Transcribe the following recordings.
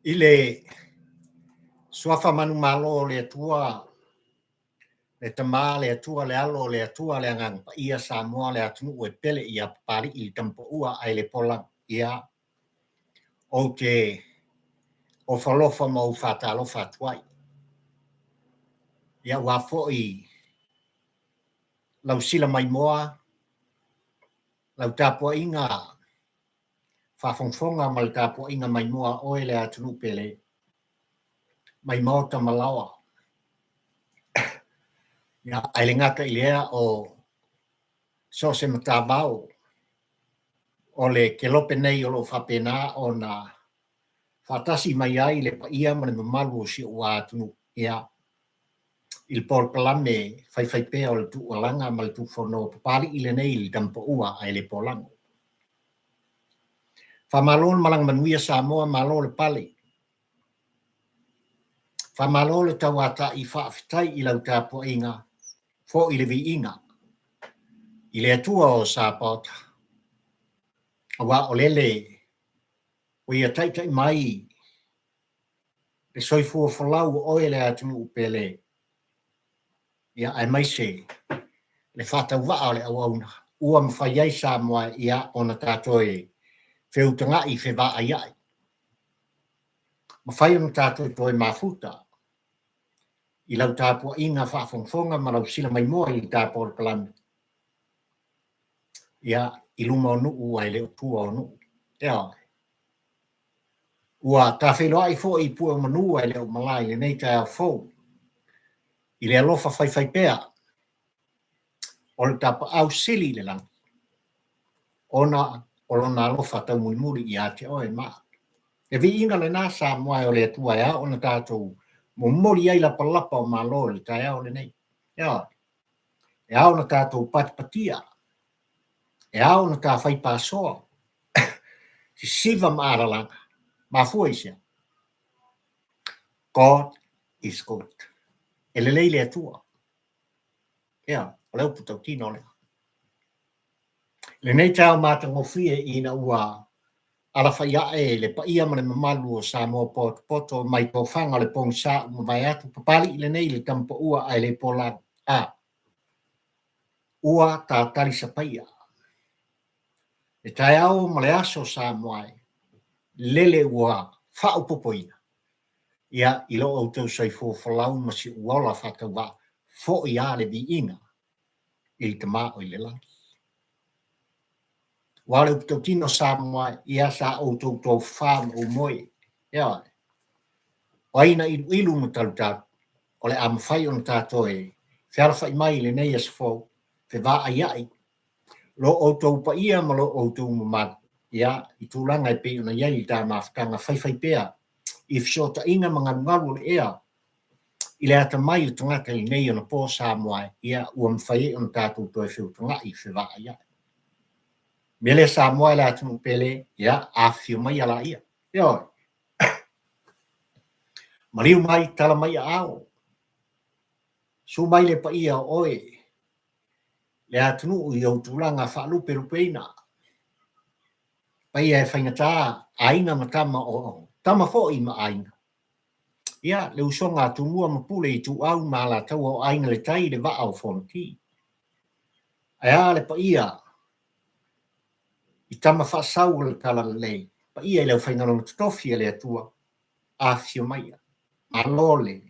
I le suafa manumalo o le Atua, le Tama, le Atua, le Alo, le Atua, le Agaga Paia, Samoa, le atunuu e pele ia Papali'i i le Tamapaua ae le pola, ia, ou te ofo alofa ma ou faatalofa atu ai. Ia, aua foi lau sila maimoa, lau tapuaiga faafogafoga ma le tapuaiga maimoa a oe le atunuu pele, mai maota ma laoa. Ia, ae le gata i lea o so o se matavao o le kelope nei o lo o faapena ona faatasi mai ai le paia ma le mamalu o si ou atunuu, ia, i le polokalame faifaipea o le Tuualaga ma le Tuufono Papali'i lenei i le Tamapaua ae le Polago. Faamalo le malaga manuia Samoa, malo le pale. Faamalo le tauata'i, faafetai i lau tapuaiga, fo'i le viiga i le Atua o Sapaota, aua o lele ua ia taitai mai le soifua folau o oe le atunuu pele, ia aemaise le faatauvaa o le auauna ua mafai ai Samoa ia ona tatou feutaga'i fevaaia'i, mafai ona tatou toe mafuta i lau tapuaiga faafogafoga ma lau sila maimoa i le ta polokalame ia i luma o nuu ae le o tua o nuu. Ioe. Ua tafeiloai foi i pue o manu ae le o malae i lenei taeao fou i le alofa faifaipea o le tapaau sili i le lagi ona o lona alofa taumulimuli ia te oe ma au. Le viiga lena Samoa e o le Atua e ao ona tatou momoli ai lapalapa o malo i le taeao lenei. Ioe. E ao ona tatou patipatia, e ao ona ta fai pasoa, sisiva ma alalaga. Mafua i sea? God is good. E lelei le Atua. Ia, o le upu tautino lea. Lenei taeao matagofie ina ua alafai ae le paia ma le mamalu o Samoa potopoto mai tofaga o le pogisa ua mavae atu, Papali'i lenei i le Tamapaua ae le polaga. A, ua ta talisapaia. Le taeao ma le aso Samoa e, lele ua faaopoopoina, ia, i lo outou soifua folau ma si ou ola faatauvaa, foi a le viiga i le Tama o i le lagi. Aua o le upu tautino Samoa, ia sa outou tofa ma ou moe. Ioe. O ai na iluilu ma talutalu, o le a mafai ona ta toe fealofai mai i lenei aso fou, fevaaiai lo outou paia ma lo outou mamalu, ia, i tulaga e pei ona i ai le ta mafutaga faifaipea i fesootaiga ma galugalu o le ea i le atamai o tagata i lenei ona po Samoa e, ia, ua mafai ai ona tatou toe feutaga'i fevaaia'i. Mea lea Samoa e le atunuu pele, ia, afifio mai alaia. Ioe. Maliu mai, tala mai aao. Susu mai le paia o oe le atunuu i ou tulaga faalupelupeina. Paia e faigata aiga ma tama o tama foi ma aiga. Ia, le usoga a Tumua ma Pule Ituau ma Alataua o Aiga le Tai le Vaa o Fonoti. Ae a le paia i tama faasau o le Talalelei, paia i le aufaigaluega totofi a le Atua, afifio maia. Malo le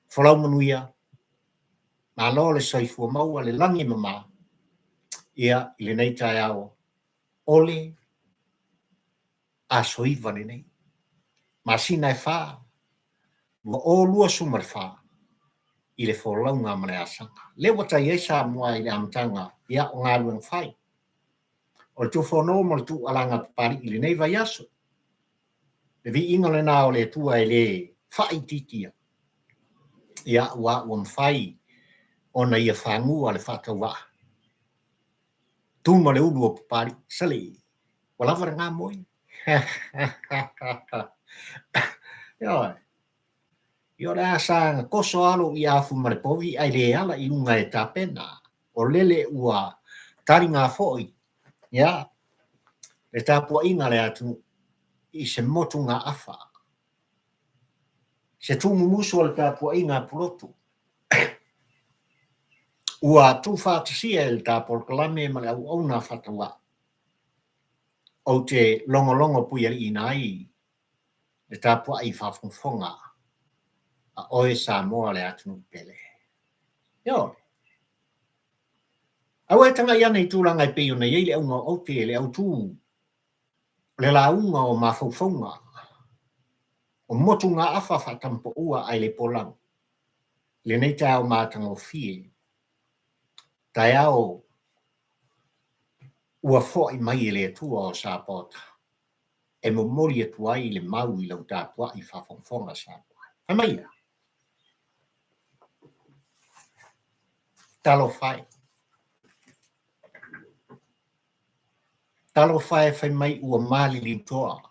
folau manuia, malo le soifua maua, le lagi e mama, ia, i lenei taeao o le aso 9 lenei, masina e 4, 2024, i le folauga ma le asaga. Lea ua tai ai Samoa i le amataga, ia, o galuega fai. O le Tufono ma le Tuualaga Papali'i i lenei vaiaso. Le viiga lena o le Atua e le faaitiitia, ia, aua ua mafai ona ia fagua le faatauvaa. Tu ma le ulu o Papali'i, sale, ua lava lena moe. Ioe. Ia o le a saga toso lava lou iafu ma le povi ae le ala i luga e tapena. O lele ua taliga foi, ia, le tapuaiga a le atunuu i se motugaafa. Se tuumumusu o le tapuaiga a Pulotu ua tuufaatasia e le ta polokalame ma le auauna faatauvaa. Ou te logologo puialiiina ai le tapuai faafogafoga a oe Samoa le atunuu pele. Ioe. Aua e tagai ane i tulaga e pei ona i ai le auga o aute, le autu o le lauga o mafaufauga o motugaafa faatamapaua ae le polau i lenei taeao matagofie, taeao ua foai mai e le Atua o Sapaota e momoli atu ai le mau i lau tapuai faafogafoga Samoa. Fai mai ia. Talofa e. Talofa e fai mai ua maliliu toa.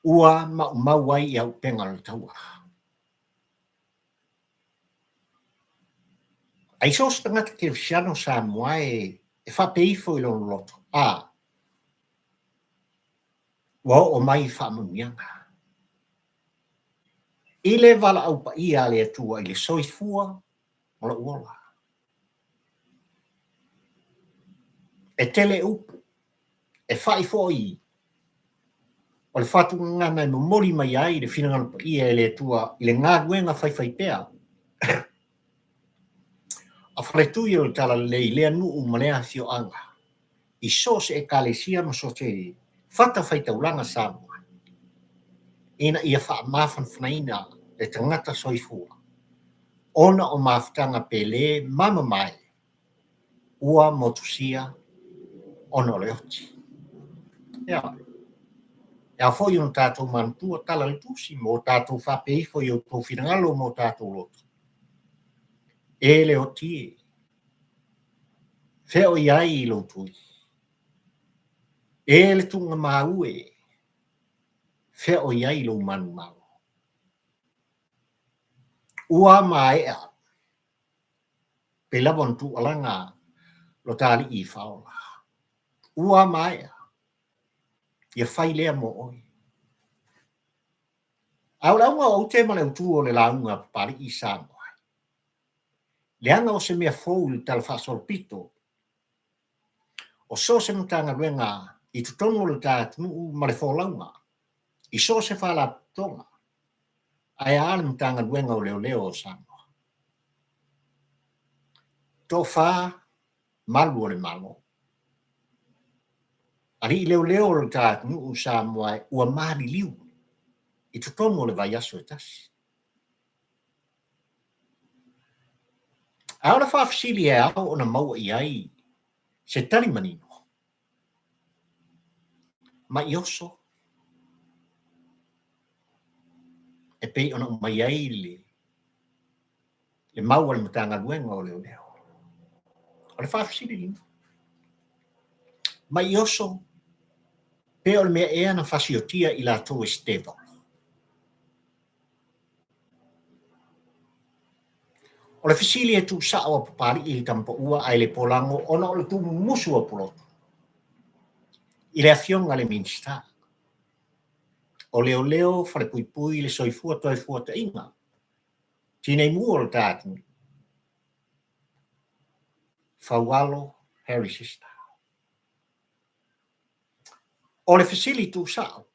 Ua maumau ai i auupega o le taua. Ai so o se tagata kerisiano Samoa e e faapea ifo i lona loto, a, ua oo mai faamanuiaga. I le valaau paia a le Atua i le soifua ma lou ola. E tele upu, e fa'i foi o le faatugagana e momoli mai ai le finagalo paia e le Atua i le galuega faifaipea a faletui o le Talalelei i lea nuu ma lea afioaga i so o se Ekalesia ma so o se fatafaitaulaga Samoa ina ia faamafanafanaina le tagata soifua ona o mafutaga pele ma mamae ua motusia ona o le oti. Ia, e ao foi ona tatou manatua tala o le Tusi ma o tatou faapea ifo i outou finagalo ma o tatou loto. E le oti e, fea o i ai lou tui? E le tuugamau e, fea o i ai lou manumalo? Ua maea pei lava ona tuualaga lo ta Alii Faaola. Ua maea, ia fai lea mo oe. A o le auga o aute ma le autu o le lauga a Papalii Samoa, leaga o se mea fou i le Tala Faasolopito o so o se Matagaluega i totonu o le ta atunuu ma le folauga i so o se faalapotopotoga, ae a le Matagaluega o Leoleo o Samoa. Tofa malu o le Malo. Alii leoleo o le ta atunuu Samoa ua maliliu i totonu o le vaiaso e tasi. A o le faafesili e ao ona maua i ai se tali manino, mai oso e pei ona aumai ai le le mau a le Matagaluega o Leoleo. O le faafesili lena. Mai oso, pe o le mea ea na fasiotia i latou e se tevolo? O le fesili e tuusao a Papalii i le tamapaua ae le polago ona o le tuumumusu o Pulotu i le afioga i le Minisita o Leoleo, Falepuipui, le Soifua Toefuataiga, Tineimu o le ta atunuu, Faualo Harry Sister. O le fesili tuusao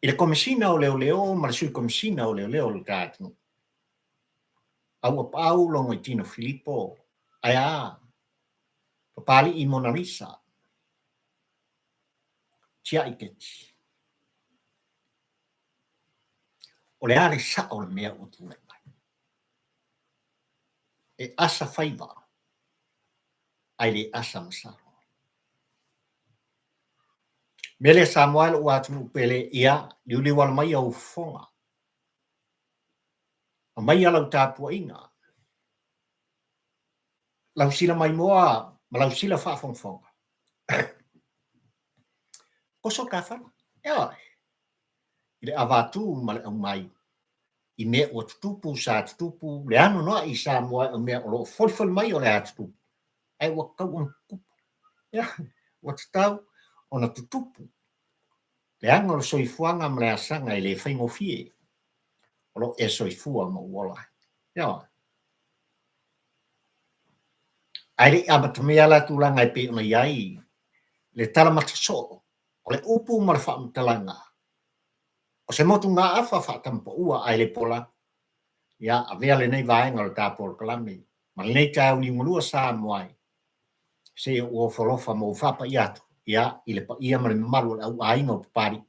i le Komesina o Leoleo ma le Sui Komesina o Leoleo o le ta atunuu, Auapaau Logoitino Filipo, ae a Papalii Monalisa Tiai Keti. O le a le sao o le mea ua tulai mai? E asa faiva ae le asa masalo. Mea lea Samoa e lou atunuu pele, ia liuliu ala mai au fofoga. Aumaia lau tapuaiga, lau sila maimoa ma lau sila faafogafoga. Oso ta fala, ioe, i le avatu ma le aumai i mea ua tutupu, sa tutupu, le anoanoai i Samoa o mea o lo o folifoli mai o le a tutupu, ae ua tatau ona tutupu. Ia, ua tatau ona tutupu Leaga o le soifuaga ma le asaga e le faigofie, o lo o e soifua ma ou ola ai. Ioe. Ae le i amatamea la tulaga e pei ona i ai le tala mata soo o le upu ma le faamatalaga o se motugaafa faatamapaua ae le pola, ia avea lenei vaega o le ta polokalame ma lenei taeao liugalua Samoa ai, se i ou ofo alofa ma ou faapai atu, ia, i le paia ma le mamalu o le au aiga o Papalii,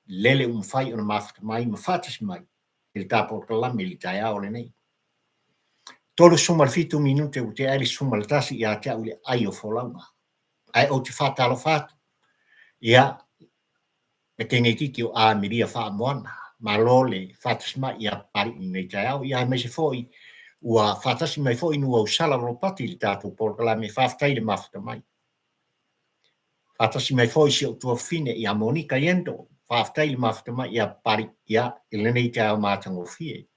lele ua mafai ona mafuta mai ma faatasi mai i le ta polokalame i le taeao lenei. 37 minute ua tea ai le 11 ia te au i le ai o folauga. Ae ou te faatalofa atu, ia, le teineitiiti o Amelia Faamoana, malo le faatasi mai ia Papalii i lenei taeao, ia aemaise foi ua faatasi mai foi Nuuausala Ropati i le tatou polokalame, faafetai le mafuta mai. Faatasi mai foi si ou tuafafine ia Monika Iendo, faafetai le mafuta mai ia Papalii ia i lenei taeao matagofie.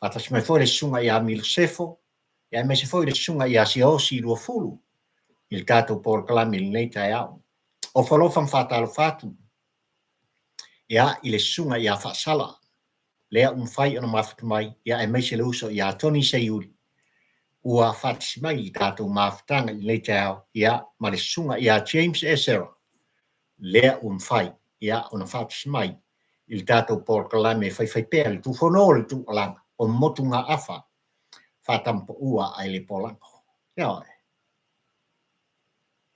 Faatasi mai foi le susuga ia Milo Sefo, ia aemaise foi le susuga ia Siaosi Luafulu i le tatou polokalame i lenei taeao. Ofo alofa ma faatalofa atu ia i le susuga ia Faasala, lea ua mafai ona mafuta mai, ia aemaise le uso ia Tony Seiuli, ua faatasi mai i le tatou mafutaga i lenei taeao, ia ma le susuga ia James Esera, lea ua mafai ia ona faatasi mai i le tatou polokalame e faifaipea le tufono o le tuualalo o motugaafa faatamapaua ae le polago. Ioe.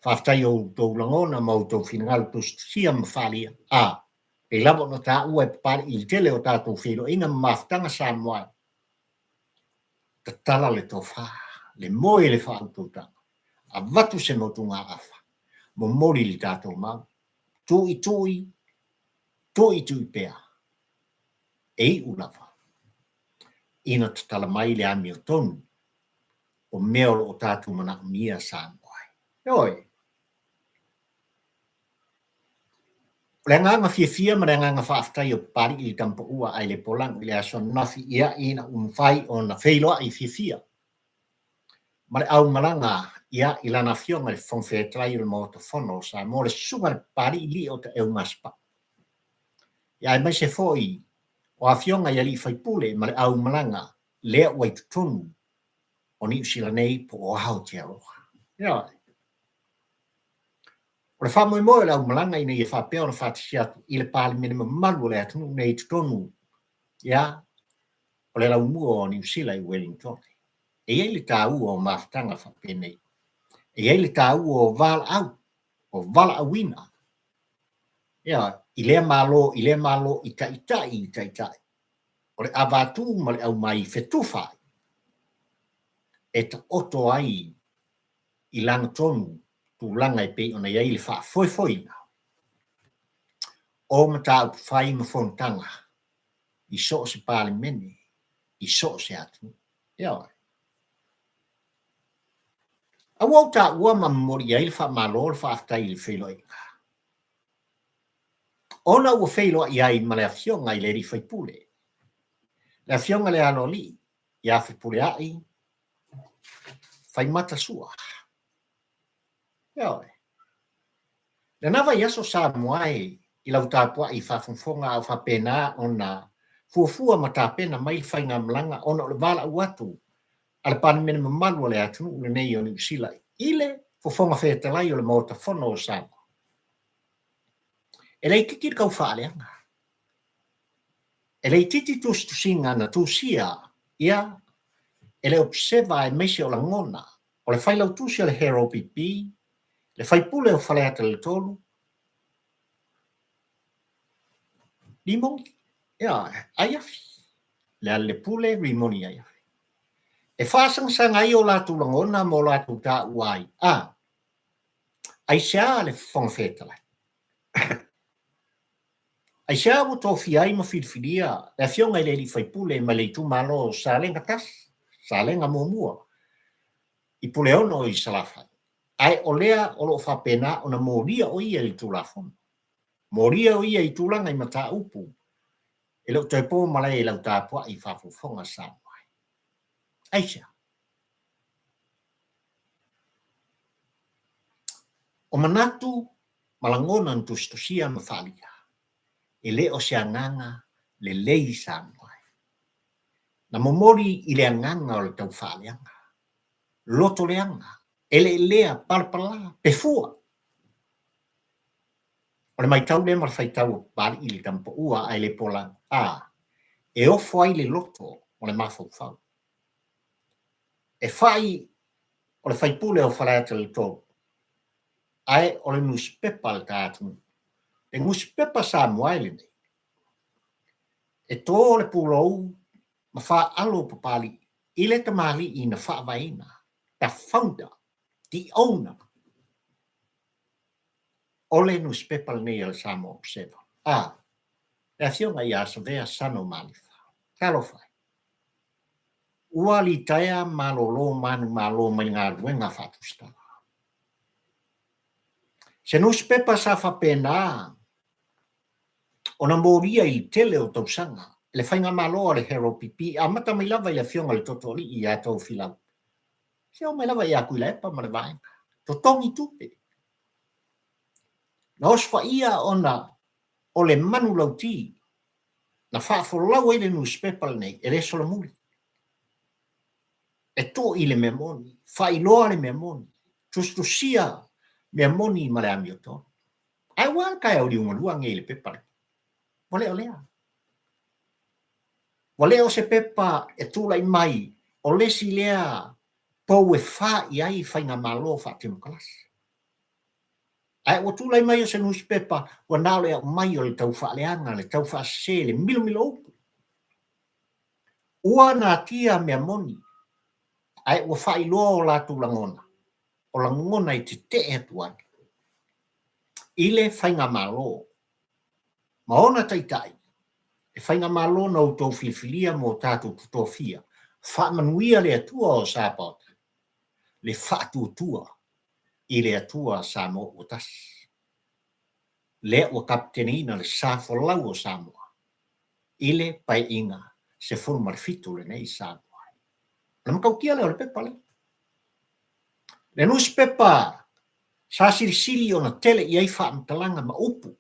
Faafetai i outou lagona ma outou finagalo tusitusia ma faaalia, a, pei lava ona taua e Papalii i le tele o tatou feiloaiga ma mafutaga Samoa e tatala le tofa, le moe le faautautaga, avatu se motugaafa, momoli le tatou mau, tuitui, tuitui pea, e iu lava ina tatala mai le amiotonu o mea o lo o tatou manaomia Samoa ai. Ioe. O le agaga fiafia ma le agaga faafetai o Papalii i le Tamapaua ae le Polago i le aso ananafi ia ina ua mafai ona feiloai fiafia ma le aumalaga ia i lana afioga i le Fofoga Fetalai o le Maota Fono o Samoa, le Susuga i le Papalii Lio Taeugasepao. Ia aemaise foi o afioga i alii faipule ma le aumalaga lea ua i totonu o Niu Sila nei po o Aotearoa. Ioe. O le faamoemoe o le aumalaga ina ia faapea ona faatasi atu i le Palemene mamalu o le atunuu nei i totonu ia, o le laumua o Niu Sila i Wellington. E i ai le taua o mafutaga faapenei. E i ai le taua o valaau, o valaauina ia, i lea Malo, i lea Malo, i taitai, i taitai. O le avatu ma le aumai fetufa ai, e taoto ai i lagatonu tulaga e pei ona i ai le faafoefoeina o mataupu fai ma fonotaga i so o se Palemene, i so o se atunuu. Ioe. A ua ou taua ma momoli i ai le faamalo le faafetai i le feiloaiga. Ona ua feiloai ai ma le Afioga i le Alii Faipule, le Afioga i le Aloalii ia Fepuleai Faimata Sua. Ioe. Lena vaiaso Samoa e i lau tapuai faafogafoga a o faapena ona fuafua ma tapena mai le faigamalaga ona o le valaau atu a le Palemene mamalu o le atunuu lenei o Niu Sila i le Fofoga Fetalai o le Maota Fono o Samoa. E le itiiti le taufaaleaga. E le itiiti tusitusiga na tusia ia e le Observer aemaise o lagona o le Failautusi o le Herald PP, le faipule o Faleata le 3, Rimoni, ia, Aiafi, Lealailepule Rimoni Aiafi. E faasangasaga ai o latou lagona ma o latou taua ai, a, aisea le Fofoga Fetalai? Aisea ua tofia ai ma filifilia le Afioga i le alii faipule mai le itumalo o Salega 1, Salega 1, i Puleono i Salafai, ae o lea o lo o faapena ona molia o ia i le Tulafono. Molia o ia i tulaga i mataupu e le o toe po malae i lau tapuai faafofoga Samoa ai. Aisea? O manatu ma lagona na tusitusia ma faaalia, e le o se agaga lelei Samoa e. Na momoli i le agaga o le taufaaleaga, lotoleaga, eleelea, palapala, pefua. O le matau lea ma le faitau a Papalii i le tama paua ae le pola, a, e ofo ai le loto o le mafaufau. E fai o le faipule o Faleata le 3, ae o le nusipepa a le ta atunuu. Le nusipepa Samoa e lenei. E to le pulou ma faalo o Papalii i le tamalii na faavaeina, the founder, the owner o le nusipepa lenei a le Samoa Observer, a le Afioga ia Savea Sano Malifa. Talofa e! Ua litaea malolo manumalo mai le galuega faatusitala. Se nusipepa sa faapena ona molia i le tele o tausaga e le faigamalo a le HRPP, amata mai lava i le Afioga i le Totoalii ia Tofilau, se oo mai lava ia Tuilaepa ma le vaega, totogi tupe. Na osofaia ona o le manulauti na faafolau ai le nusipepa lenei e le solomuli. E to'i le mea moni, faailoa le mea moni, tusitusia mea moni ma le amiotonu. Ae ua a le taeao liugalua nei i le pepa lenei? Ua le o lea. Ua le o se pepa e tulai mai o le isi lea pou e fa i ai faigamalo faatemokarasi. Ae ua tulai mai o se nusipepa ua na o le aumai o le taufaaleaga, le taufaasese, le milomilo upu. Ua natia mea moni, ae ua faailoa o latou lagona, o lagona e tetee atu ai i le faigamalo ma ona taitai, le faigamalo na outou filifilia mo tatou totofia, faamanuia le Atua o Sapaota, le faatuatua i le Atua Samoa ua tasi, lea ua kapeteneina le sa folau o Samoa i le Paeaiga 17 lenei Samoa. O le matautia lea o le pepa lea. Le nusipepa sa silisili ona tele i ai faamatalaga ma upu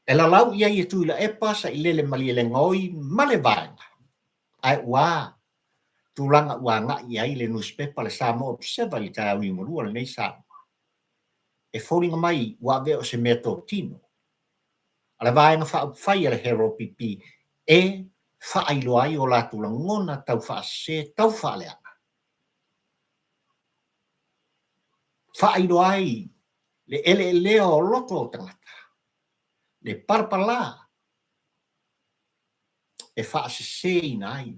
e lalau i ai e Tuilaepa, Sailele Malielegaoi ma le vaega, ae ua a tulaga ua agai i ai le nusipepa le Samoa Observer i le taeao liugalua lenei Samoa. E foliga mai ua avea o se mea totino a le Vaega Faaupufai a le HRPP e faailoa ai o latou lagona taufaasese, taufaaleaga, faailoa ai le eleelea o loto o tagata, le palapala e faaseseina ai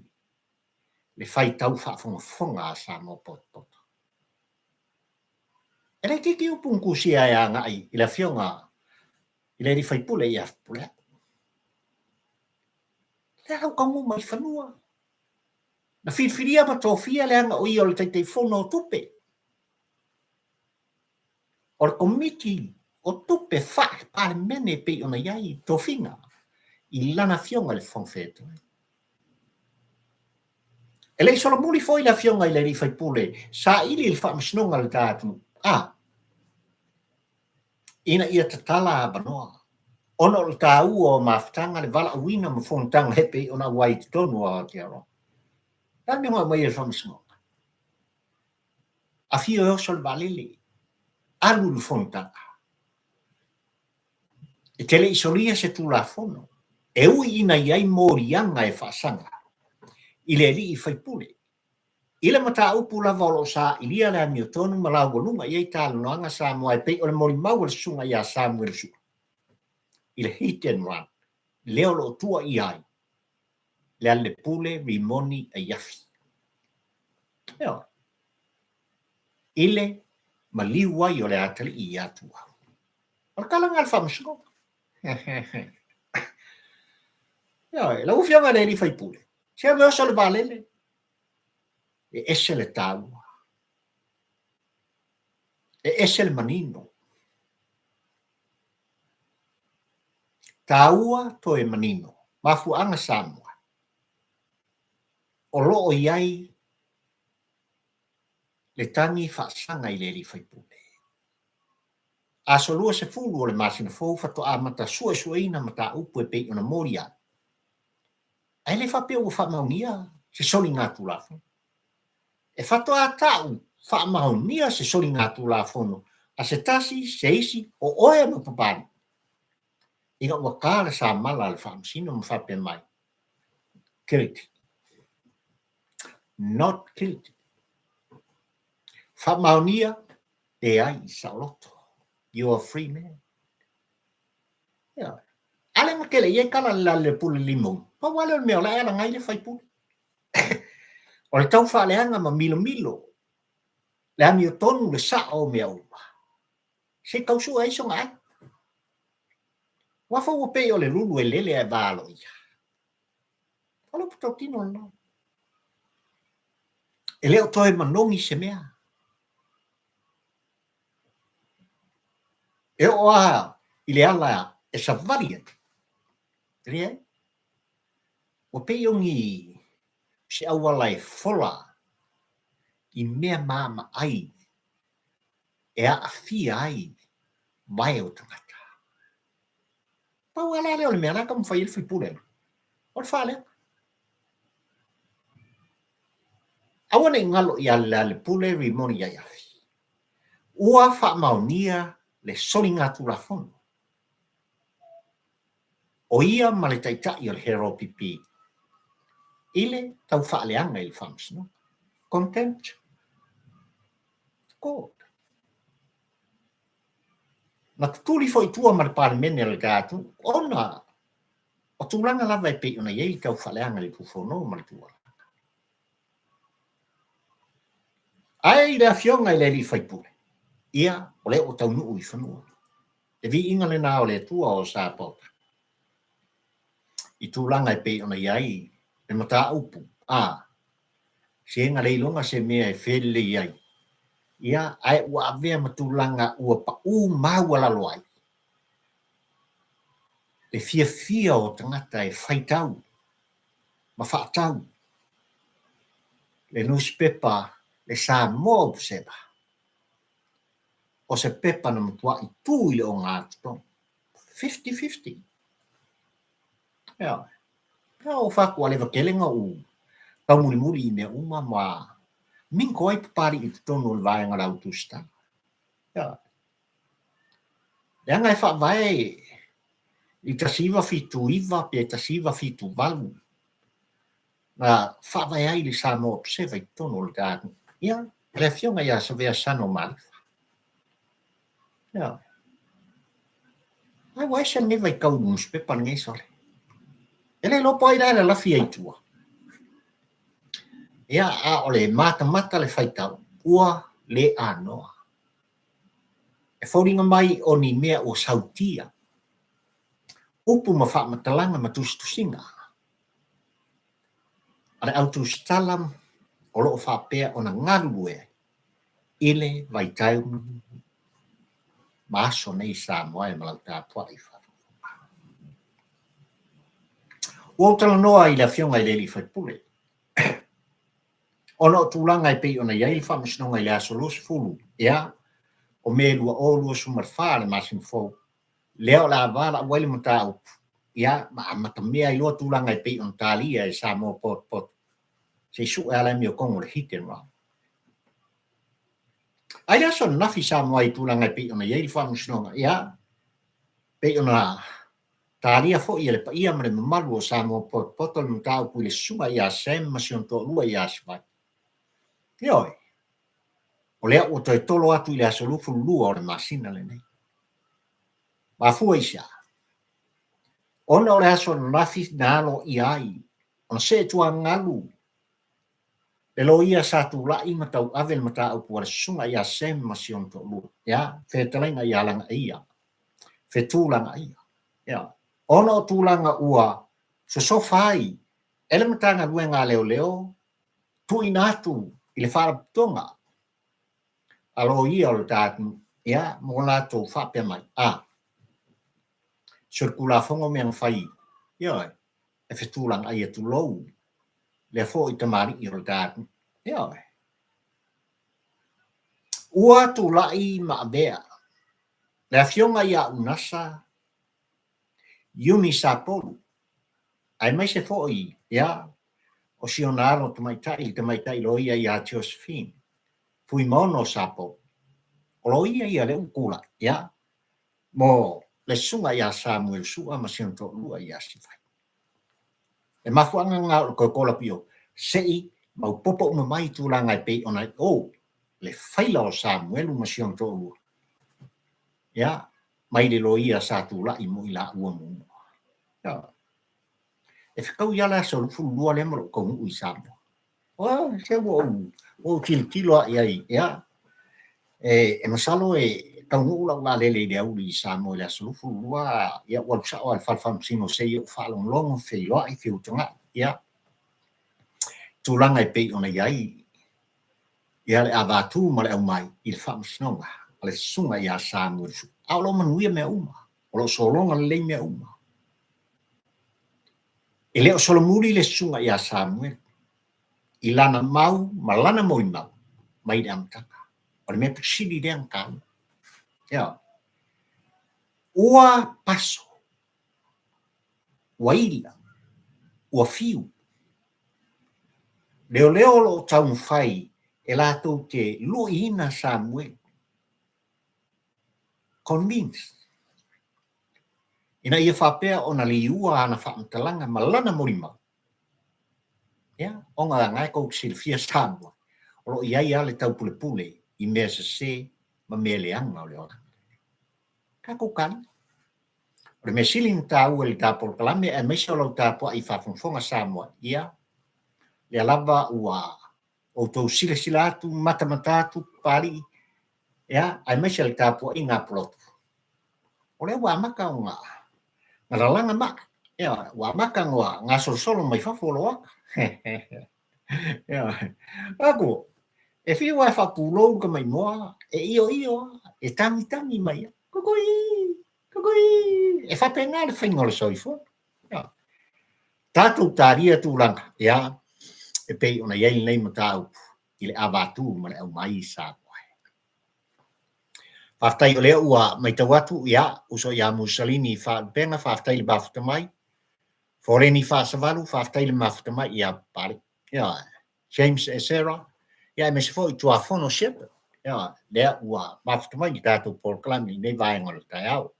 le faitau faafogafoga a Samoa potopoto. E le itiiti upu na tusia e agai i le Afioga i le alii faipule ia Fepuleai. Lea lau taunuu mai i fanua. Na filifilia ma tofia leaga o ia o le Taitaifono o Tupe. O le Komiti o Tupe Faale-Palemene e pei ona i ai tofiga i lana Afioga i le Fofoga Fetalai. E le i solomuli foi le Afioga i le alii faipule saili i le Faamasinoga a le ta atunuu, a, ina ia tatala avanoa ona o le taua o mafutaga, le valaauina ma fonotaga e pei ona auai i totonu o Aotearoa. O le a le mea na aumai ai e le Faamasinoga? Afio e oso le vaalele, alu i le fonotaga. E te le i solia se Tulafono e ui ina i ai moliaga e faasaga i le alii faipule i le mataupu lava o lo o sailia le amiotonu ma laualuga i ai talanoaga Samoa e pei o le molimau a le Susuga ia Samuel Sua i le hit and run lea o lo o tuuaia ai le Alelepule Rimoni Aiafi. Ioe. I le maliu ai o le atalii ia Tuau. O le tala lena a le Faamasinoga. Ioe, lau Afioga i le alii faipule, se ave oso le vaalele, e ese le taua, e ese le manino. Taua toe manino, mafuaaga Samoa, o lo o i ai le tagi faasaga i le alii faipule. Aso 20 o le masina fou faatoa amata suesueina mataupu e pei ona moli ai. Ae le faapea ua faamaonia se soligatulafono. E faatoa ta'u faamaonia se soligatulafono a se tasi, se isi, o oe ma Papalii, ina ua ta le samala a le Faamasino ma faapea mai, Guilty. Not guilty. Faamaonia, leai, saoloto. You are free man. Ioe. A lea na tele i ai tala le le pule limou. Pau lava lea o le mea o la e alaga ai le faipule. O le tau faaleaga ma milomilo le amiotonu le sao o mea uma. Se i tau sue ai sona ai. Aua foi ua pei o le lulu e lele ae va aloaia. O le upu tautino lena. E le o toe manogi se mea. E oo lava i le ala e savali ai, e leai. Ua pei o ni se auala e fola i mea maamaai e aafia ai vae o tagata. Pau lava la lea o le mea la e taumafai ai le faipule, o le faaleaga. Aua ne i galo ia Lealailepule Rimoni Aiafi, ua faamaonia le soligatulafono o ia ma le taitai o le HRPP i le tau faaleaga i le Faamasinoga. Contempt of court. Na tutuli foi i tua ma le Palemene o le ta atunuu ona o tulaga lava e pei ona i ai le tau faaleaga i le Tufono ma le Tuala. Ae i le Afioga i le alii faipule, ia, o lea ua taunuu i fanua. Le viiga lena o le Atua o Sapaota i tulaga e pei ona i ai le mataupu, a, sega le iloga se mea e felelei ai, ia, ae ua avea ma tulaga ua pau maualalo ai le fiafia o tagata e faitau ma faatau le nusipepa le Samoa Observer, o se pepa na matuaʻi tu i le ogatotonu. Fifty-fifty. Ioe. Pea o fatu a leva tele na ou taumulimuli i mea uma ma mingo ai Papalii i totonu o le vaega o le au tusitala. Ioe. Leaga e faavae i 1979 pe 1978 na faavae ai le Samoa Observer i totonu o le ta atunuu. Ia, le afioga ia Savea Sano Malifa. Ioe. Ai ua ese lenei vaitau i le nusipepa lenei sole. E le iloa po o ai la e lalafi ai i tua. Ia, a o le matamata le faitau, ua le anoa. E foliga mai o ni mea ua sautia, upu ma faamatalaga ma tusitusiga a le au tusitala o lo o faapea ona galulue ai i le vaitaimi ma aso nei Samoa e ma lau tapuai faafogafoga. Ua ou talanoa i le Afioga i le alii faipule ona o tulaga e pei ona i ai le Faamasinoga i le aso 20 ea o Me 2024 le masina fou, lea o le a valaau ai le mataupu, ia, ma amatamea ai loa tulaga e pei ona talia e Samoa potopoto se i sue lava le amiotonu o le hit and run. Ae i le aso ananafi Samoa i tulaga e pei ona i ai le Faamasinoga, ia, pei ona talia foi e le paia ma le mamalu o Samoa potopoto le mataupu i le susuga ia Sam ma si ona toalua ia Sivai. Ioe, o lea ua toe tolo atu i le aso 22 o le masina lenei. Mafua i se a? Ona o le aso ananafi na aloaia ai ona see tuagalu le loia sa tulai ma tauave le mataupu a le susuga ia Sam ma si ona toalua, ia, fetalaiga ia Lagaia, Fetulagaia. Ia, ona o tulaga ua sosofa ai e le Matagaluega a Leoleo tuuina atu i le Faalapotopotoga a Loia o le ta atunuu, ia, mo latou faapea mai, a, solitulafono mea na fai, ioe, e fetulagaia, tulou, lea foi tamalii o le ta atunuu, ioe. Ua tulai ma avea Le afioga ia Unasa Iuni Sapolu, aemaise foi, ia, o si ona alo tamaitai, le tamaitai loia ia Josephine Fuimaono Sapolu. O loia ia lea ua tulai, ia, mo le susuga ia Samuel Sua ma si ona toalua ia Sivai. Le mafuaaga lena o le toe kolapi o se i maopoopo uma mai tulaga e pei ona i o le faila o Samuelu ma si ona toalua, ia, mai le loia sa tulai mo i laua muamua. Ia, e fetaui lava le aso 22 lea ma lou taunuu i Samoa. Oh, se ua ou, ua ou tilotilo lava i ai, ia, e masalo e taunuu lau vaalele i le aoauli i Samoa i le aso 22, ia, ua alu sao lava i le fale faamasino se i ou faalogologo, feiloai, feutagai, ia, tulaga e pei ona i ai ia le avatu ma le aumai i le faamasinoga a le susuga ia Samuel Sua. A o lo o manuia mea uma, o lo o sologa lelei mea uma. E le o solomuli le susuga ia Samuel i lana mau ma lana molimau mai le amataga. O le mea sili lea na taua. Ia. Ua paso, ua ila, ua fiu. Leoleo o lo o taumafai e latou te luiina Samuel. Convince. Ina ia faapea ona liua ana faamatalaga ma lana molimau. Ia, ona na e tou te silafia Samoa, o lo o i ai lava le taupulepule i mea sese ma mea leaga o le olaga. Tatou tali. O le mea sili ona taua i le ta polokalame aemaise o lau tapuai faafogafoga Samoa, ia, lea lava ua outou silasila atu, matamata atu Papalii, ia, aemaise le tapuaiga a Pulotu. O lea ua amata ona lalaga maa, ia, ua amata ona gasolosolo mai fafo o lou ata. Ia, atu, e fiu lava e faapulou le tamaimoa, e ioio lava, e tagitagi mai lava, kukui, kukui. E faapena le faiga o le soifua. Ia. Tatou talia tulaga, ia, e pei ona i ai lenei mataupu i le avatu ma le aumai i Samoa. Faafetai o lea ua matau atu, ia, uso ia Musalini Faalupega, faafetai le mafuta mai. Foleni Faasavalu, faafetai le mafuta mai ia Papalii. Ia, James Esera, ia aemaise foi Tuafono Shepherd, ia, lea ua mafuta mai i le tatou polokalame i lenei vaega o le taeao.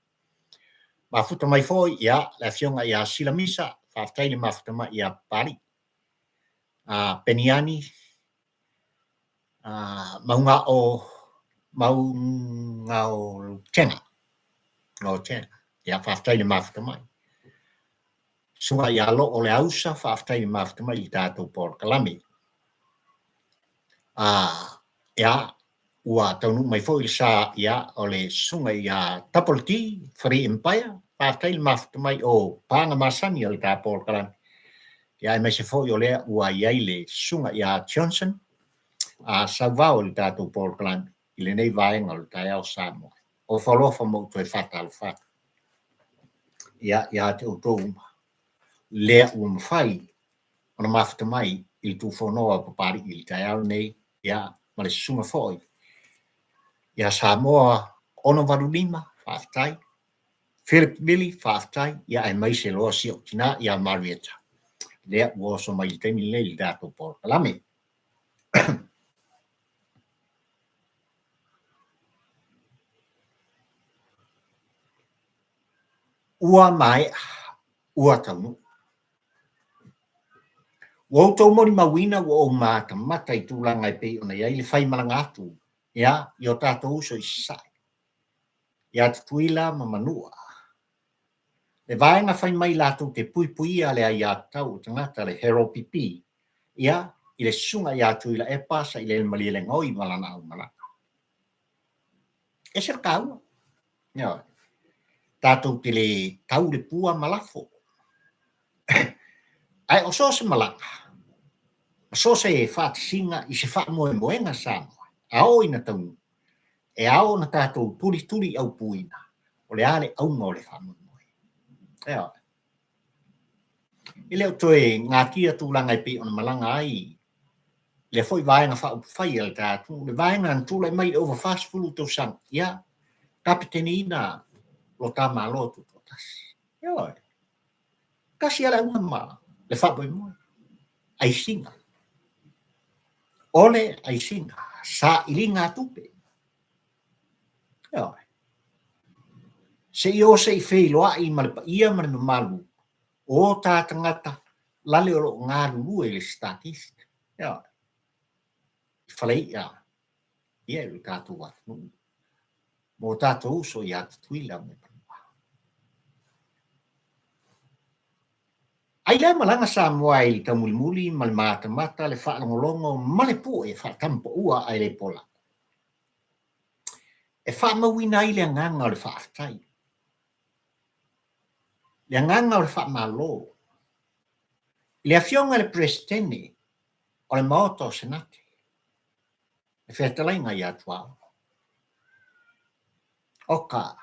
Mafuta mai foi, ia, le afioga ia Sila Misa, faafetai le mafuta mai ia Papalii. Peniani, Maugao, Maugaotega, Gaotega, ia, faafetai le mafuta mai. Susuga ia Loo le Ausa, faafetai le mafuta mai i le tatou polokalame. Ia, ua taunuu mai foi le sa, ia, o le susuga ia Double D, Free Empire, faafetai le mafuta mai o paga masani o le ta polokalame. Ia, aemaise foi o lea ua i ai le susuga ia Johnson, Sauvao i le tatou polokalame i lenei vaega o le taeao Samoa. Ofa alofa ma ou toe faatalofa atu. Ia, ia te outou uma, lea ua mafai ona mafuta mai i le tuufonoa o Papalii i le taeao lenei, ia, ma le susuga foi ia Samoa 685, faafetai. Philip Mili, faafetai, ia aemaise loa si ou tina ia Marietta, lea ua oso mai i le taimi lenei i le tatou polokalame. Ua maea, ua taunuu. Ua outou molimauina ua ou matamata i tulaga e pei ona i ai le faimalaga atu, ia, i o tatou uso i Sasae, ia Tutuila ma Manua. Le vaega fai mai latou te puipuia le aiatatau o tagata, le HROPP, ia, i le susuga ia Tuilaepa Sailele Malielegaoi ma lana aumalaga. Ese le taua. Ioe. Tatou te le tau le pua ma lafo. Ae o so o se malaga, ma so o se faatasiga i se faamoemoega Samoa, a oo ina taunuu, e ao ona tatou tulituli aupuina o le a le auga o le faamoemoe. Ioe. E le o toe gatia tulaga e pei ona malaga ai lea foi vaega faaupufai a le ta atunuu, le vaega na tulai mai i le ova 40 tausaga, ia, Kapeteneina lo ta Malo Tutoatasi. Ioe. Tasi a le auga ma le faamoemoe, aisiga. O le aisiga, sailiga tupe. Ioe. Se i o se i feiloai ma le paia ma le mamalu o ta tagata lale o lo o galulue i le Stargist. Ioe. I Faleia, ia i lo tatou atunuu. Mo tatou uso ia Tutuila ma Manua. Ai lea malaga Samoa i le taumulimuli ma le matamata, le faalogologo ma le pue faatamapaua ae le pola. E faamauina ai le agaga o le faafetai, le agaga o le faamalo i le Afioga i le Peresetene o le Maota o Senate, le Fetalaiga ia Tuaono. Oka,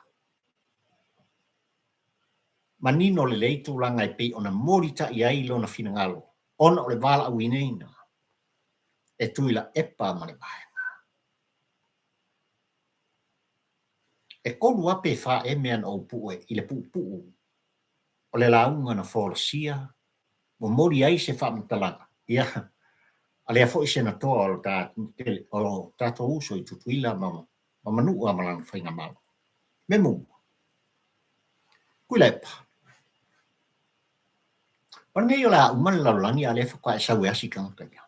manino lelei tulaga e pei ona molitai ai lona finagalo ona o le valaauina e Tuilaepa ma le Vaega. E kolu a pe fa ea mea na ou pue i le puupuu o le lauga na folasia momoli ai se faamatalaga, ia, a lea foi Senatoa o le o tatou uso i Tutuila ma ma Manua ma lana faigamalo. Mea muamua, Tuilaepa, o lenei o le a uma le lalolagi a o lea faatoa e sau e asi tagata ia.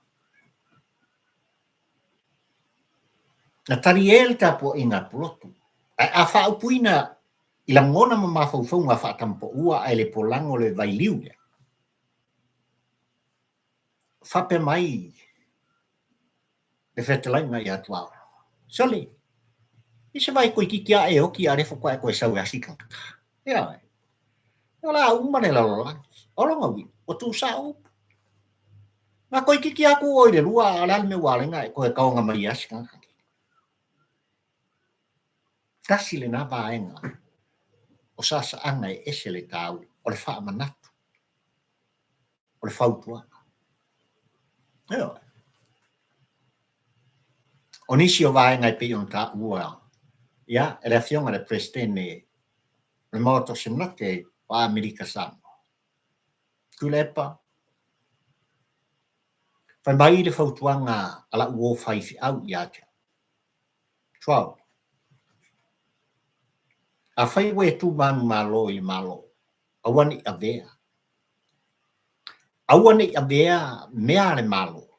Na talie le tapuaiga a Pulotu, ae a faaupuina i lagona ma mafaufauga faatamapaua ae le polago le vailiu lea, faapea mai le fetalaiga ia Tuaono, Sole, i se vai toeitiiti lava e oti a o lea faatoa e toe sau e asi tagata. Ioe. O le a uma le lalolagi. O lona uiga, ua tuusao upu. Na toeitiiti lava tu oe i le lua, a o le a le mea ua ala ai ona e toe taoga mai e asi tagata nei? Tasi lena vaega o saasaaga e ese le taua, o le faamanatu, o le fautuaga. Ioe. O nisi o vaega e pei ona taua ia, e le Afioga i le Peresetene o le Maota o Senate o Amerika Samoa, Tuilaepa, fai mai le fautuaga a lau uo faifeau ia te au, Tuaoi, afai ua e tu manumalo i le Malo, aua ne i avea, aua ne i avea mea a le Malo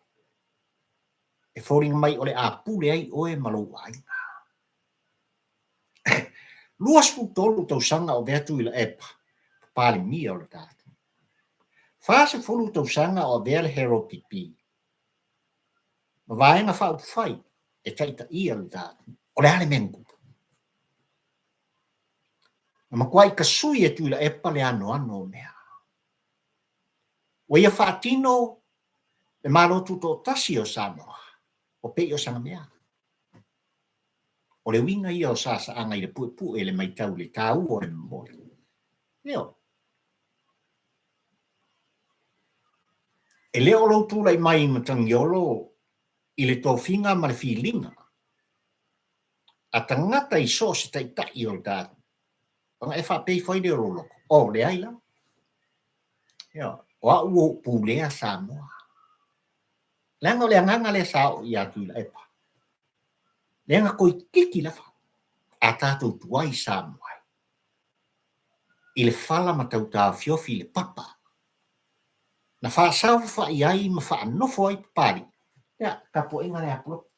e foliga mai o le a pule ai oe ma lou aiga. 23 tausaga o avea Tuilaepa ma Palemia o le tatou. 40 tausaga o avea le Harold Pipi ma Vaega Faaupufai e taitaia le tatou. O le a le mea na tupu? Na matuai tasui e Tuilaepa le anoano o mea. Ua ia faatino le Malo Tutoatasi o Samoa, ua pei o sana mea. O le uiga ia o saasaaga i le puepue le matau i le taua o le momoli. Ioe. E le o lou tulai mai i Matagiolo i le tofiga ma le filiga a tagata i so o se taitai o le tatou, ona e faapea ifo ai lea o lou loto, oh, leai la. Ioe. O au ua ou pulea Samoa. Leaga o le agaga lea sa oo ia Tuilaepa, leaga toeitiiti lava a tatou tuai Samoa ai i le fala ma tautaofiofi i le papa na faasaofafai ai ma faanofo ai Papalii. Ia, tapuaiga lea a Pulotu.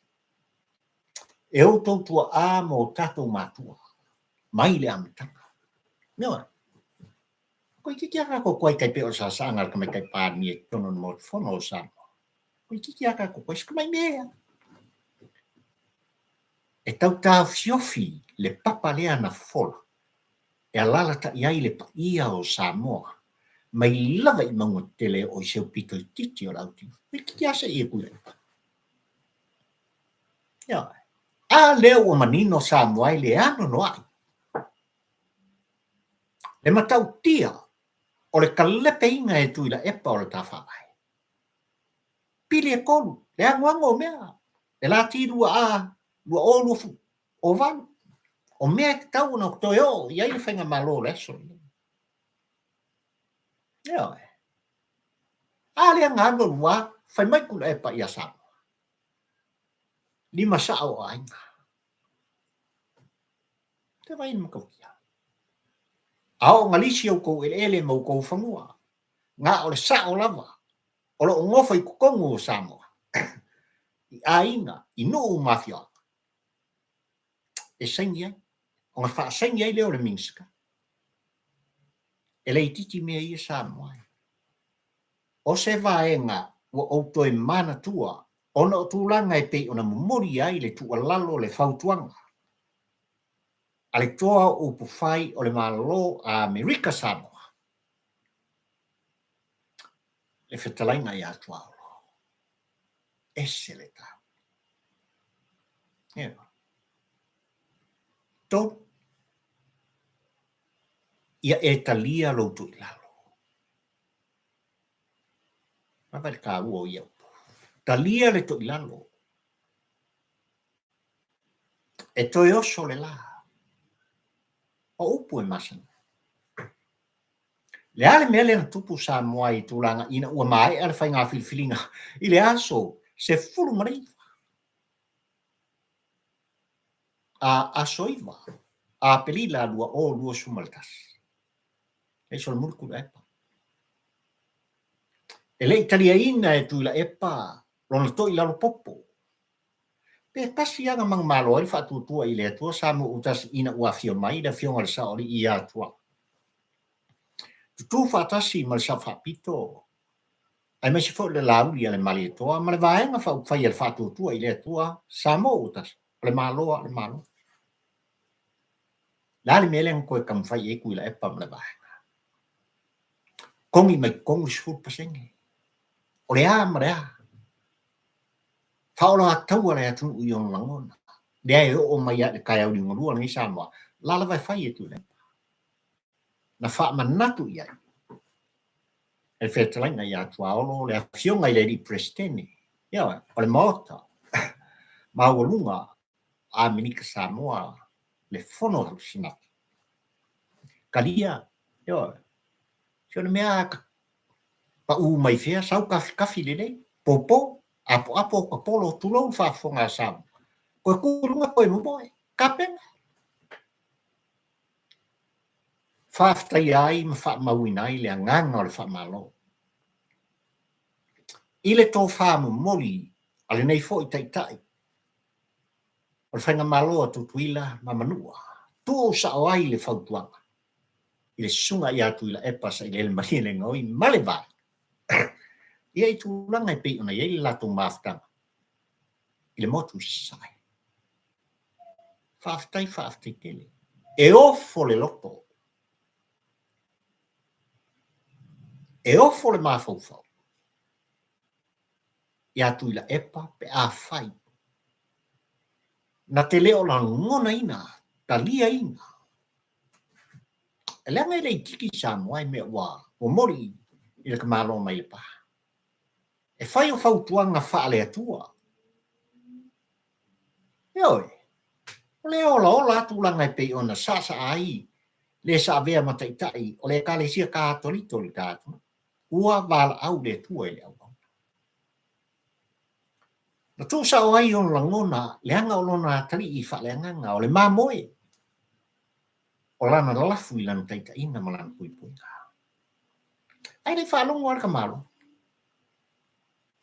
E outou tuaa ma o tatou matua mai le amataga. Ioe. Toeitiiti lava tatou tuai tai pei o le saasaaga a le Tamaitai Palemia i totonu o le Maota Fono o Samoa. Toeitiiti lava tatou tuai, si tamai mea ea. E tau taofiofi le papa lea na fofola e alalatai ai le paia o Samoa mai lava i mauga tetele e oo i se aupito itiiti o le autilu. Toeitiiti lava se i e Tuilaepa. Ioe. A lea ua manino Samoa e le anoanoai. Le matautia o le kalepeina e Tuilaepa o le ta Faavae. Pili e tolu, le anoano o mea, le lati 2A, 2028. O mea e tatau ona toe oo i ai le faigamalo o le aso lenei. Ioe. A lea na alu alu lava, fai mai Tuilaepa ia Samoa, 5 sao o aiga. Te vaai i le matautia. A oo na lisi outou eleele ma outou fanua, na o le sao lava o lo o nofo i totonu o Samoa, i aiga, i nuu ma afioaga, e saini ai, ona faasaini ai lea o le Minisita. E le itiiti mea ia Samoa e. O se vaega ua ou toe manatua ona o tulaga e pei ona momoli ai le tuualalo, le fautuaga a le toa o upufai o le Malo a Amerika Samoa, le fetalaiga ia Tuaolo. Ese le taua. Ioe. 3, ia e talia lou toilalo. Vaavaai i le taua o ia upu. Talia le toilalo. E toe oso le la. O upu e masani. Le a le mea lea na tupu Samoa i tulaga ina ua maea le faiga filifiliga i le aso 19 a aso 9 Aperila 2021. E solomuli Tuilaepa. E le i taliaina e Tuilaepa lona toilalo popo. Pe tasi lava na manumalo ai le Faatuatua i le Atua Samoa ua tasi ina ua afio mai le Afioga i le Saoalii ia Tuala. Tutū faatasi ma le Sao Faapito aemaise foi le Laauli a le Malietoa ma le Vaega Faaupufai a le Faatuatua i le Atua Samoa ua tasi, o le Malo lava o le Malo. O le a le mea lea na toe taumafai i ai Tuilaepa ma le Vaega? Togi mai totonu le 10%. O le a ma le a? Faaoloataua le atunuu i ona lagona. Lea e oo mai lava i le taeao liugalua lenei Samoa, o la lava e fai e Tuilaepa. Na faamanatu i ai e le fetalaiga ia Tuaolo le Afioga i le Alii Peresetene, ioe, o le Maota Maualuga a Amerika Samoa, le Fono a le Senate. Talia, ioe, si ona mea pau mai fea, sau tafitafi lelei, popo, apoapo, tapolo, tulou le faafofoga a Samoa. Toe tu i luga toe momoe, tapena. Faafetaia ai ma faamauina ai le agaga o le faamalo. I le tofa momoli a lenei foi Taitai o le Faigamalo a Tutuila ma Manua, tuu sao ai le fautuaga i le Susuga ia Tuilaepa Sailele Malielegaoi ma le Vaega ia i tulaga e pei ona i ai le latou mafutaga i le motu i Sasae. Faafetai, faafetai tele. E ofo le loto, e ofo le mafaufau ia Tuilaepa pe afai na te le o lagonaina, taliaina. Leaga e le itiiti Samoa i mea ua momoli i le tamaloa mai Lepa. E fai o fautuaga faale-Atua. Ioe, o lea e olaola lava tulaga e pei ona saasaa ai le sa avea ma taitai o le Ekalesia Katoliko i le ta atunuu. Ua valaau le Atua i le auauna. Na tuusao ai ona lagona leaga o lona atalii faaleagaga, o le mamoe o lana lafu i lana taitaiga ma lana puipuiga. Ae le i faalogo lava le tamaloa.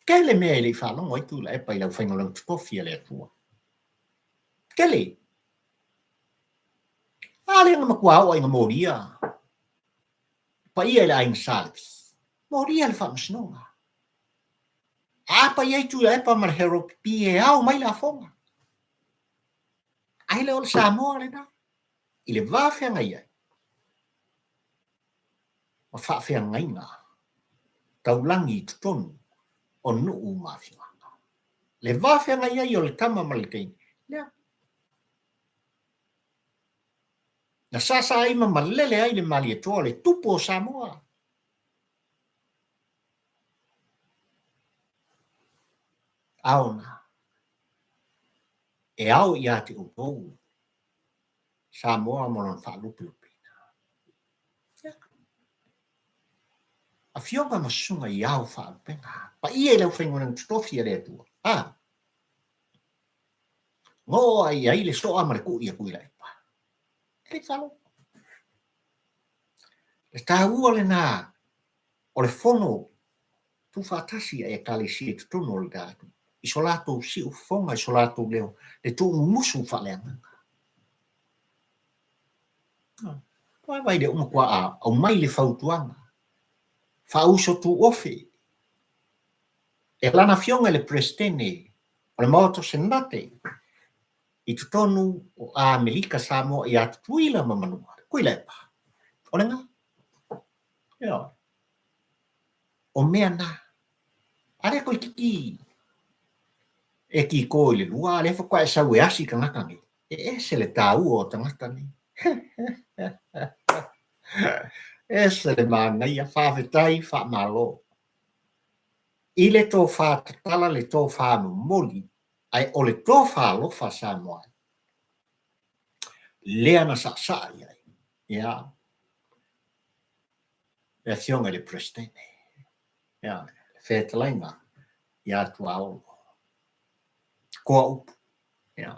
Tele mea e le i faalogo ai Tuilaepa i le aufaigaluega totofi a le Atua. Tele. A lea na matua oo lava ina molia le paia i le aiga Sa Levi. Molia le faamasinoga. A apa i ai Tuilaepa ma le Harold Pipi e ao mai lafoga. Ae le o le Samoa lena. I le va feagai ai ma faafeagaiga taulagi i totonu o nuu ma afioaga. Le va feagai ai o le tama ma le teine, lea. Na saasaa ai ma malele ai le Malietoa, le tupu o Samoa. Aona, e ao ia te outou. Samoa ma lona faalupelupeina. Ia. Afioga ma susuga i ao faalupega, paia i le aufaigaluega totofi a le Atua, a! Na oo ai i ai le soa ma le kui a Tuilaepa. E le i faalogo. Le taua lena o le fono tuufaatasi a Ekalesia i totonu o le atunuu, i so latou siufofoga, i so latou leo, le tuumumusu faaleagaga. Vaavaai lea ua matua aumai le fautuaga faauso tuofe e lana afioga i le Peresetene o le Maota o Senate i totonu o Amerika Samoa ia Tutuila ma Manua. Tuilaepa, o lena. Ioe. O mea na. A lea toeitiiti e kiko i le lua, a lea faatoa e sau e asi tagata nei. E ese le taua o tagata nei. Ese le manaia, faafetai, faamalo. I le tofa tatala, le tofa momoli, ae o le tofa alofa Samoa lea na saasaa i ai ia le Afioga i le Peresetene, ia, le fetalaiga ia Tuaolo. Koa upu. Ia.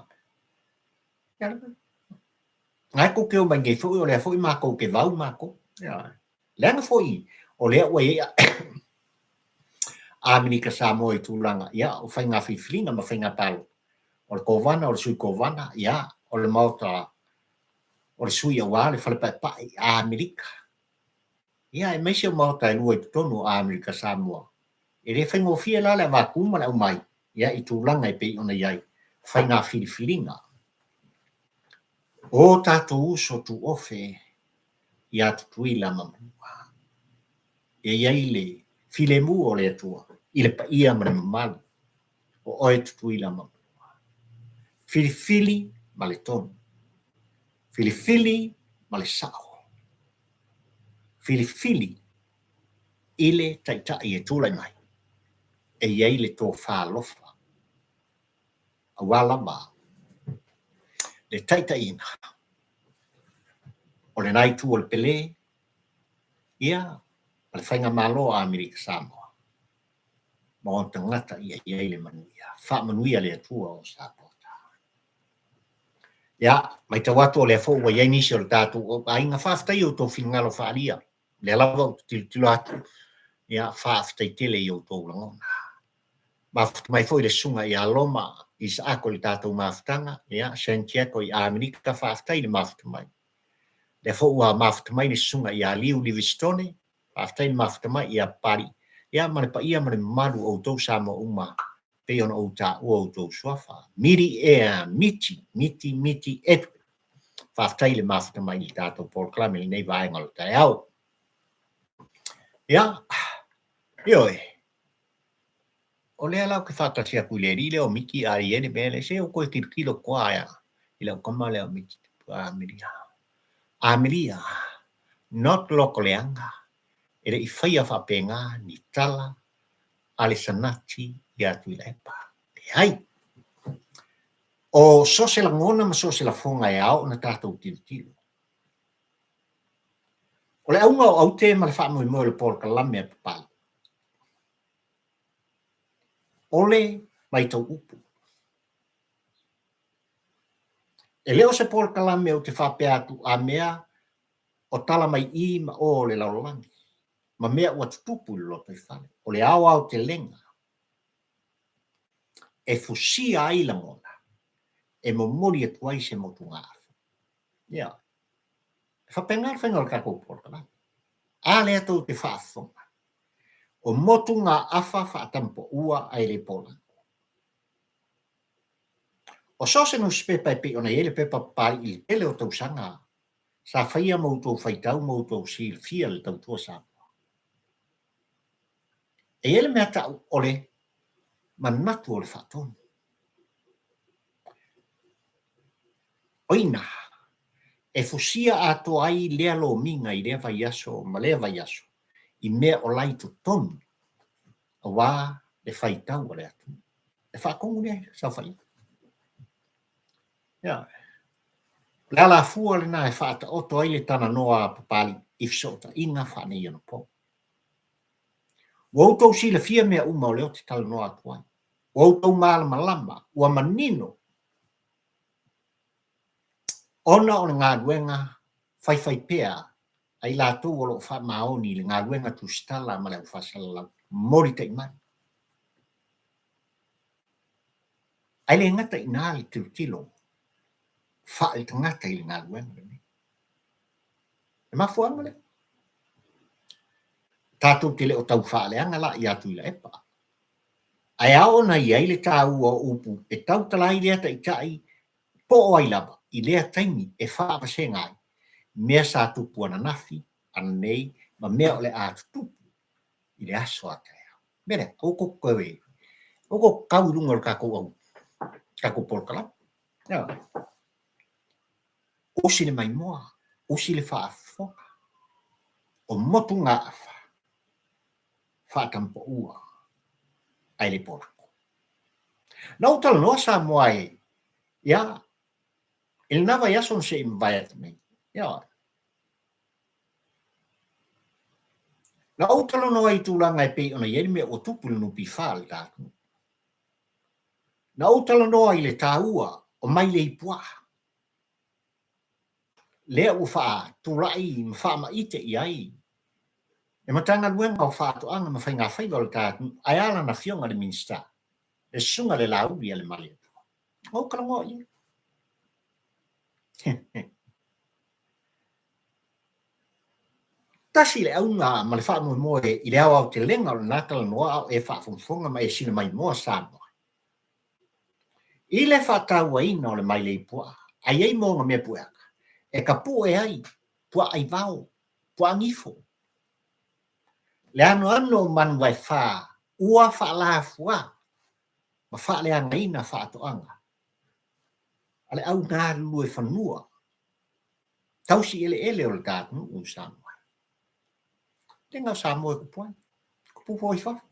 Ia, Ngai kou te o mai nei foi, o lea foi matou te vau matou. Ia. Leaga foi o lea ua i ai Amerika Samoa i tulaga, ia, o faiga filifiliga ma faiga palota. O le Kovana, o le Sui Kovana, ia, o le Maota o le Sui aua le Fale Paepae a Amerika. Ia, aemaise o Maota e lua i totonu o Amerika Samoa. E le faigofie la le avatu ma le aumai, ia, i tulaga e pei ona i ai faiga filifiliga. O tatou uso tuofe ia Tutuila ma Manua. E i ai le filemu o le Atua i le paia ma le mamalu o oe Tutuila ma Manua. Filifili ma le tonu. Filifili ma le sao. Filifili i le Taitai e tulai mai e i ai le tofa alofa aua lava le taitaiina o lena itu o le Pelé, ia, ma le Faigamalo a Amerika Samoa, ma ona tagata ia i ai le manuia. Faamanuia le Atua o Samoa. Ia, matau atu o lea foi ua i ai nisi o le tatou aiga. Faafetai i outou finagalo faaalia. Lea lava ou te tilotilo atu. Ia, faafetai tele i outou lagona. Mafuta mai foi le susuga ia Loma Isaako i le tatou mafutaga, ia, Santiago i Amerika, faafetai i le mafuta mai. Lea foi ua mafuta mai le susuga ia Liu Livistone, faafetai le mafuta mai ia Papalii, ia ma le paia ma le mamalu o outou Samoa uma pei ona ou taua outou suafa. Miri ea Miti, Miti, Miti Edward. Faafetai le mafuta mai i le tatou polokalame i lenei vaega o le taeao. Ia, ioe, O lea la ou te faatasi atu i le alii lea o Miki a i ai le mea lea, se ua toe tilotilo toa ae i lau tama lea o Miki Amelia. Amelia, not lotoleaga, e le i faia faapena ni tala a le Sanati ia Tuilaepa. Leai. O so o se lagona ma so o se lafoga e ao ona tatou tilotilo. O le auga o aute ma le faamoemoe o le polokalame a Papalii, O le maitau upu. E le o se polokalame ou te faapea atu a mea o tala mai i ma o o le lalolagi ma mea ua tutupu i le lotoifale. O le aoaotelega e fusia ai lagona e momoli atu ai se motugaafa. Ia, e faapena le faiga o le tatou polokalame. A lea tou te faafofoga, O motugaafa faatampaua ae le polago. O so o se nusipepa e pei ona i ai le pepa Papalii i le tele o tausaga sa faia ma outou faitau ma outou silafia le tautua Samoa. E i ai le mea tau o le manatu o le faatonu. O ina e fusia atoa ai lea lomiga i lea vaiaso ma lea vaiaso i mea o la i totonu aua le faitau a le atunuu. E faatonu lea saofaiga. Ia. O le alafua lena e faataoto ai le talanoa a Papalii i fesootaiga faaneionapo. Ua outou silafia mea uma o lea ou te talanoa atu ai. Ua outou malamalama, ua manino ona o le galuega faifaipea a i latou o lo o faamaoni i le galuega tusitala ma le aufaasalalau molitai mai. Ae le gata i ina le tilotilo faale-tagata i le galuega lenei. Le mafuaaga lea, tatou te le o tau faaleaga la ia Tuilaepa, ae ao ona i ai le taua o upu e tautala ai lea taitai po o ai lava i lea taimi e faavasega ai mea sa tupu ananafi, ananei ma mea o le a tutupu i le aso a taeao. O le mea lea, aua tou te toe, aua tou te tau i luga o le tatou au, tatou polokalame. Ioe. Usi le maimoa, usi le faafofoga, o motugaafa faatamapaua ae le polako. Na ou talanoa Samoa e, ia, i lena vaiaso na se i mavae atu nei. Ioe. Na ou talanoa i tulaga e pei ona i ai le mea ua tupu i le NPF a le ta atunuu. Na ou talanoa i le taua o mailei puaa, lea ua faatulai ma faamaite i ai le Matagaluega o Faatoaga ma Faigafaiva o le ta atunuu, ae a lana Afioga i le Minisita, le Susuga i le Laaulialemalietoa. Na ou talanoa i ai. Tasi le auga ma le faamoemoe i le aoaotelega o lena talanoa a o e faafogafoga ma e sila maimoa Samoa. I le faatauaina o le mailei puaa, a i ai moga mea pueata, e tapue ai puaa aivao, puaa gifo. Le anoano o manu vaefa ua faalafua ma faaleagaina faatoaga a le au galulue fanua tausi eleele o le ta atunuu o Samoa. Le na o Samoa e kupu ai, kupu foi i fafo.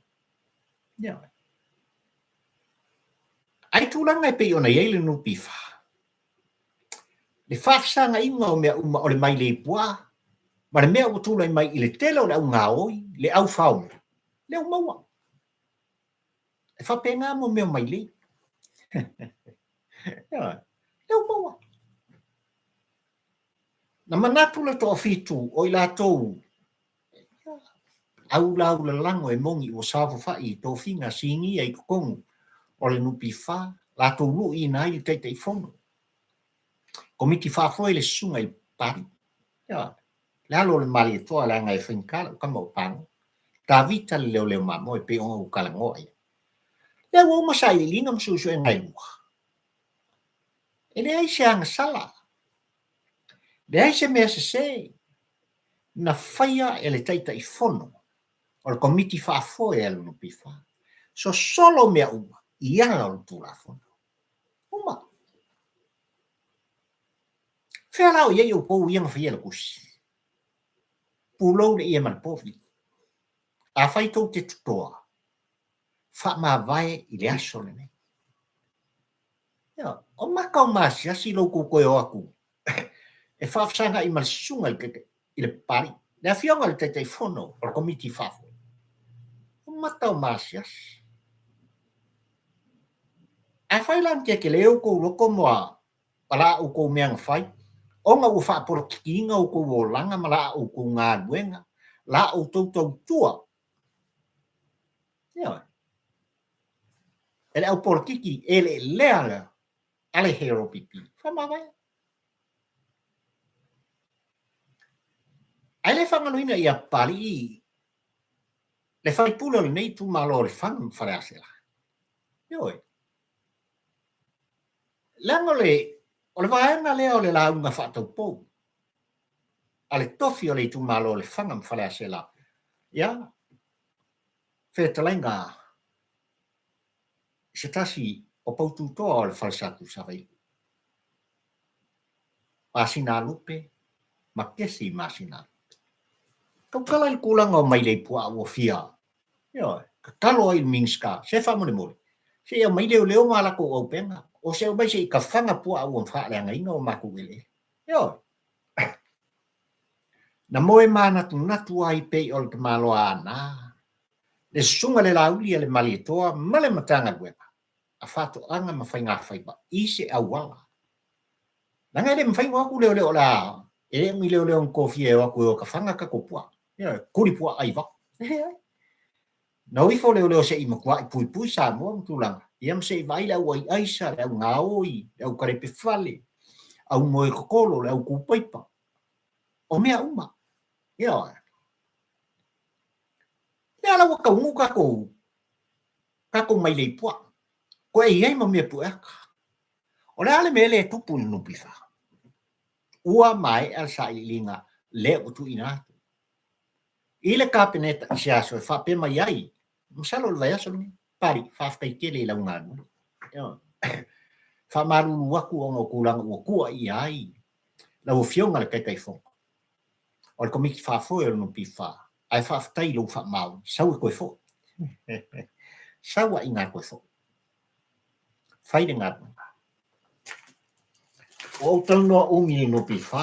Ioe. Ai tulaga e pei ona i ai le NPF, le faafesagaiga o mea uma o le mailei puaa ma le mea ua tulai mai i le tele o le au gaoi, le au fao mea, lea ua maua. E faapena mo mea o mailei. Ioe. Lea ua maua. Na manatu le toafitu o i latou aulaulalago e moni ua saofafai i tofiga sinia i totonu o le NPF, latou luiina ai le Taitaifono, Komiti Faafoe le Susuga i le Papalii, ioe, le alo o le Malietoa leaga e faigata lau tama o Pago, Tavita le leoleo mamoe pei ona ou talanoa i ai. Lea ua uma sailiiliga ma suesuega e lua. E leai se agasala, leai se mea sese na faia e le Taitaifono o le Komiti Faafoe a le NPF. Sosolo mea uma i ala o le Tulafono. Uma. Fea la o i ai outou ia na faia le tusi? Pulou le ie ma le povi. Afai tou te totoa, faamavae i le aso lenei. Ia, o maka o maasiasi lo outou toe o atu e faafesaga'i ma le susuga i le Papalii, le Afioga i le Taitaifono o le Komiti Faafoe. O mata o maasiasi. Afai la na tetele outou loto ma la outou mea na fai, ona ua faapolokikiina outou olaga ma la outou galuega, la outou tautua, ioe, e le au polokiki eleelea a le HRPP. Faamavae. Ae le faagaloina ia Papalii le faipule o lenei itumalo o Lefaga ma Faleaseela. Ioe. Leaga o le, o le vaega lea o le lauga faataupou a le tofi o le itumalo o Lefaga ma Faleaseela, ia, fetalaiga i se tasi o poututoa o le falesa Tuisavailuu, Masinalupe ma Kesi Masinalupe. Tautala i le tulaga o mailei puaa ua fia, ioe, tatalo ai i le Minisita, se faamolemole, se i aumai leoleo ma a latou auupega, o se aumai se i tafaga puaa ua faaleagaina o matou eleele. Ioe. Na moe manatunatu ai pei o le tamaloa Aana, le Susuga i le Laauli a le Malietoa ma le Matagaluega a Faatoaga ma Faigafaiva i se auala. Leaga e le mafai ona o atu leoleo o le a, e le o ni leoleo na tofia e o atu e o e tafaga tatou puaa. Ioe, tuli puaa i vao. Leai. Na o ifo leoleo se i matuai puipui Samoa ma tulaga, ia ma se i vaai le au ai aisa, le au gaoi, le au kalepe fale, au moe totolo, le au tu paipa. O mea uma. Ioe. Lea la ua taunuu tatou, tatou mailei puaa. Toe i ai ma mea pue ata. O le a le mea lea e tupu i le NPF? Ua maea le sailiiliga lea ua tuuina atu i le Kapeneta i se aso e faapea mai ai, masalo o le vaiaso lenei, Pali, faafetai tele i lau galuega. Faamalulu atu ona o tulaga ua tuuaia ai lau Afioga i le Taitaifono o le Komiti Faafoe o le NPF, ae faafetai i lou faamaoni, sau e toe foi. Sau a ina toe foi. Fai le galuega. Ua ou talanoa umi i le NPF.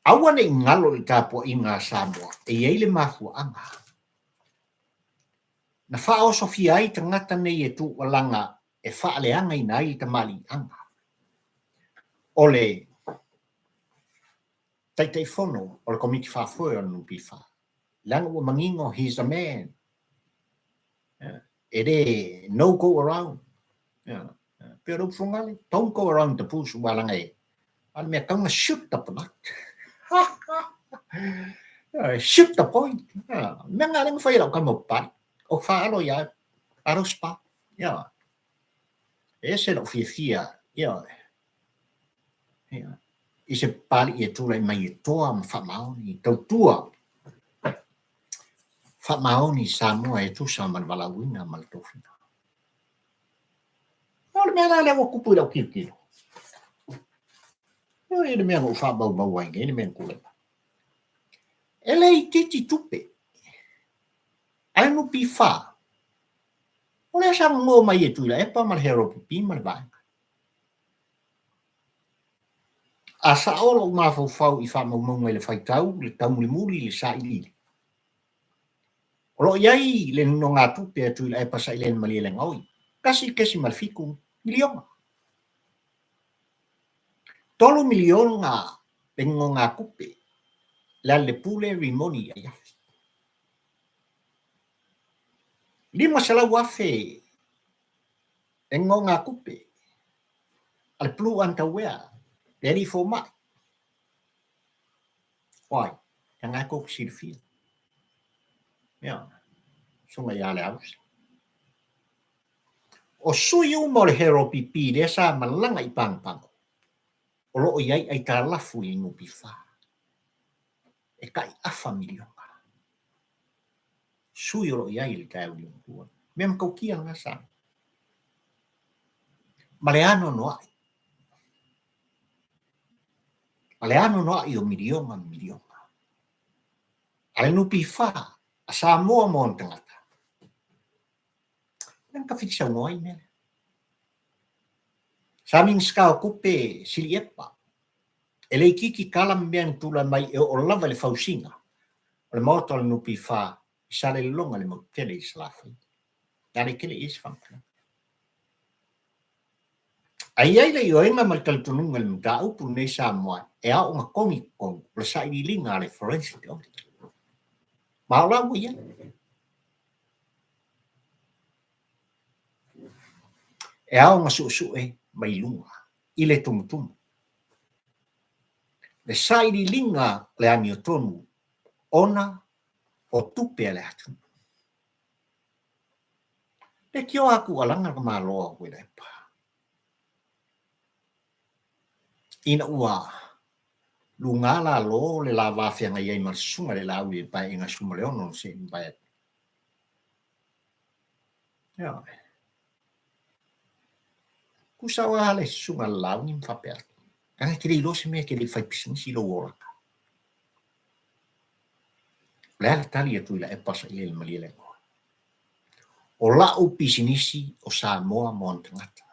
Aua ne i galo i le tapuaiga a Samoa e i ai le mafuaaga na faaosofia ai tagata nei e tuualaga e faaleagaina ai le tamaliiaga o le Taitaifono o le Komiti Faafoe o le NPF, leaga ua manino he is the man. E le no go around. Pei o le upu fogale, don't go around the bush ua laga e a le mea tau na shoot the blood. Shoot the point. Mea na le mafai e lau tama o papalii. O faalo ia alo spa. Ia. E ese lou fiafia. Ia. Ia. I se papalii e tulai mai e toa ma faamaoni, tautua faamaoni Samoa e tusa ma le valaauina ma le tofiga. O le mea la lea ua tupu i lau tilotilo. O le mea na ou faamaumau ai nei le mea na tulai mai. E le itiiti tupe. A le NPF, o lea sa nono mai e Tuilaepa ma le HRPP ma le vaega. A sao lou mafaufau i faamaumauga i le faitau, le taumulimuli, le sailiili, o lo o i ai le nonogatupe a Tuilaepa Sailele Malielegaoi, $1.7 miliona. $3 miliona le nonogatupe Lealailepule Rimoni Aiafi. $500,000 le nonogatupe a le Blue Underwear, le alii fomai. O ai? Leaga e tou te silafia. Ia, susuga ia Leausa. O sui uma o le HRPP lea sa malaga i Pagopago, o lo o i ai aitalafu i le NPF e tai afa miliona. Sui o lo o i ai i le taeao liugalua. Mea matautia lena sa. Ma le anoanoai. Ma le anoanoai o miliona ma miliona. A le NPF a Samoa ma ona tagata, lea na tafiti saunoa ai mea lea. Sa Minisita o Tupe Silieva, e le itiiti tala ma mea na tulai mai e oo lava i le fausiga o le Maota o le NPF i Salelologa i le motu tele i Salafai. Na le tele i ai se faamatalaga. A i ai le ioega ma le talitonuga i le mataupu lenei Samoa e ao ona togi i totonu o le sailiiliga a le Forensic Audit. Ma o la ua i ai. E ao ona suesue mai luga i le tumutumu. Le sailiiliga o le amiotonu ona o tupe a le atunuu. Leitioa atu alaga le Malo a Tuilaepa ina ua luga lalo le la va feagai ai ma le Susuga i le Laauli i le Paeaiga 16 na se i mavae atu. Ioe. Tusa oa le Susuga i le Laauli ma faapea atu, leaga e te le iloa se mea e te le i fai pisinisi i lou olaga. O le a le tali a Tuilaepa Sailele Malielegaoi? O la'u pisinisi o Samoa ma ona tagata.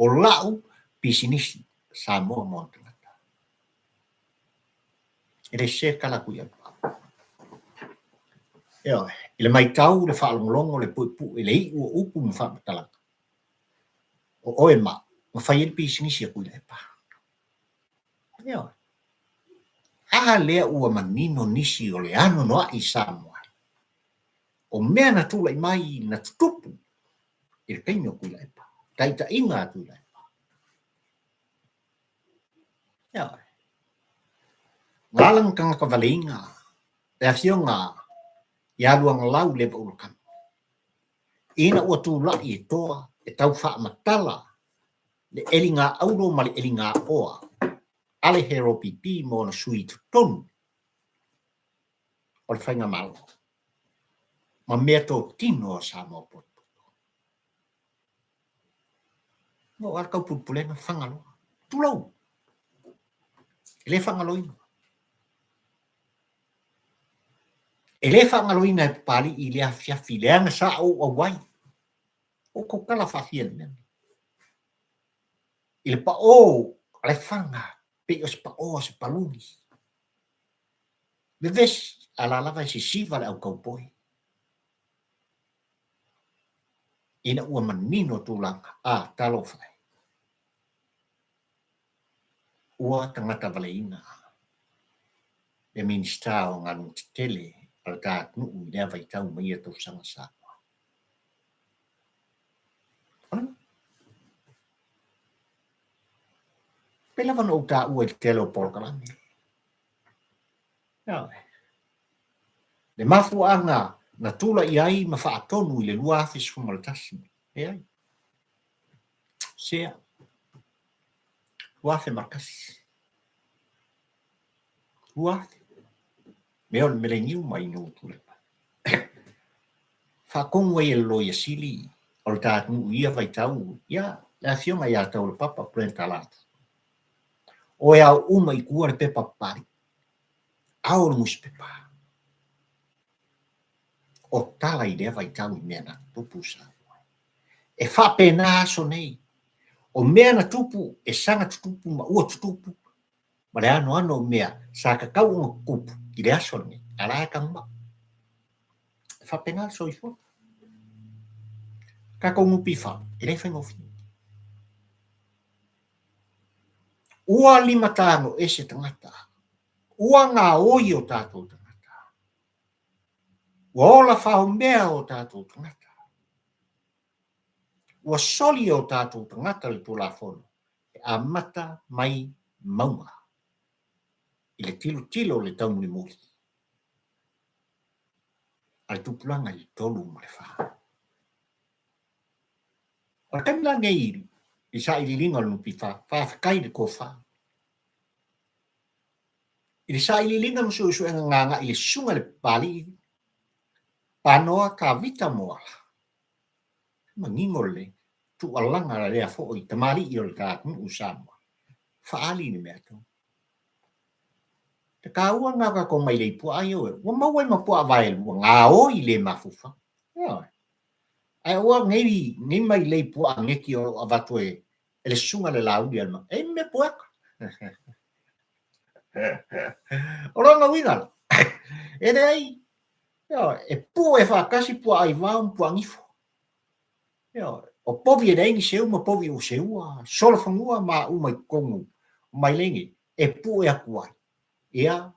O la'u pisinisi Samoa mo ona tagata. E le sese tala atu i au. Ioe, i le matau, le faalogologo, le puepue, le iu o upu ma faamatalaga, o oe ma au, na fai ai le pisinisi a Tuilaepa. Ioe. A lea ua manino nisi o le anoanoai i Samoa ai. O mea na tulai mai na tutupu i le taimi o Tuilaepa, taitaiga a Tuilaepa. Ioe. Na ala na tagata valeina le afioga ia Luagalau Levaulakano ina ua tulai e toa e tau faamatala le eliga auro ma le eliga oa a le HRPP ma ona sui i totonu o le Faigamalo ma meatotino a Samoa potopoto. Na oo lava le taupulepulega Fagaloa. Tulou! E le faagaloina. E le faagaloina e Papalii i lea afiafi leaga sa ou auai. Ua ou tautala faafia i le mea lenei. I le paʻō a le faga pei o se paʻō a se paluni. Vevesi, a la lava e sisiva le aukaupoe. Ina ua manino tulaga, a, talofa e. Ua tagata valeina le Minisita o Galuega Tetele a le ta atunuu i lea vaitau ma ia tausaga Samoa. Pei lava ona ou taua i le tele o polokalame. Le mafuaaga na tulai ai ma faatonu i le 2011, leai, sea, 2001, 2000, mea o le meleniuma ina ua tulai mai. Faatonu ai e le Loia Sili o le ta atunuu i ia vaitau, ia, le Afioga ia Taulapapa Brent Alatu. O e ao uma i tua le pepa Papalii, ao le nusipepa. O tala i lea vaitau i mea na tupu Samoa. E faapena aso nei, o mea na tupu e saga tutupu ma ua tutupu ma le anoano o mea sa tatau ona tutupu i le aso lenei, a la e tagumaʻu. E faapena le soifua. Tatou NPF, e le faigofie. Ua limatago ese tagata, ua gaoi o tatou tagata, ua ola faomea o tatou tagata, ua soli e o tatou tagata le Tulafono e amata mai mauga i le tilotilo o le taumulimuli a le tupulaga i le 3 ma le 4. O le taimi la lenei i sailiiliga o le NPF, faafetai i le tofa. I le sailiiliga ma suesuega na agai i le susuga i le Papalii Panoa Tavita Moala, manino le tuualaga lea foi tamalii o le ta atunuu Samoa, faaali le mea tonu. Le taua lena o tatou mailei puaa ia ua maua ai ma puaa vaelua gaoi le mafaufau. Ioe. Ae aua nei, nei mailei puaa geki o lo o avatu e, e le susuga le Laauli a le E mea pueka. O lona uiga la, e leai, ioe, e pue faatasi puaa aivao ma puaa nifo. Ioe, o povi e leai ni seu ma povi ua seua, solofanua ma uma i totonu o mailei nei, e pue atu ai, ia,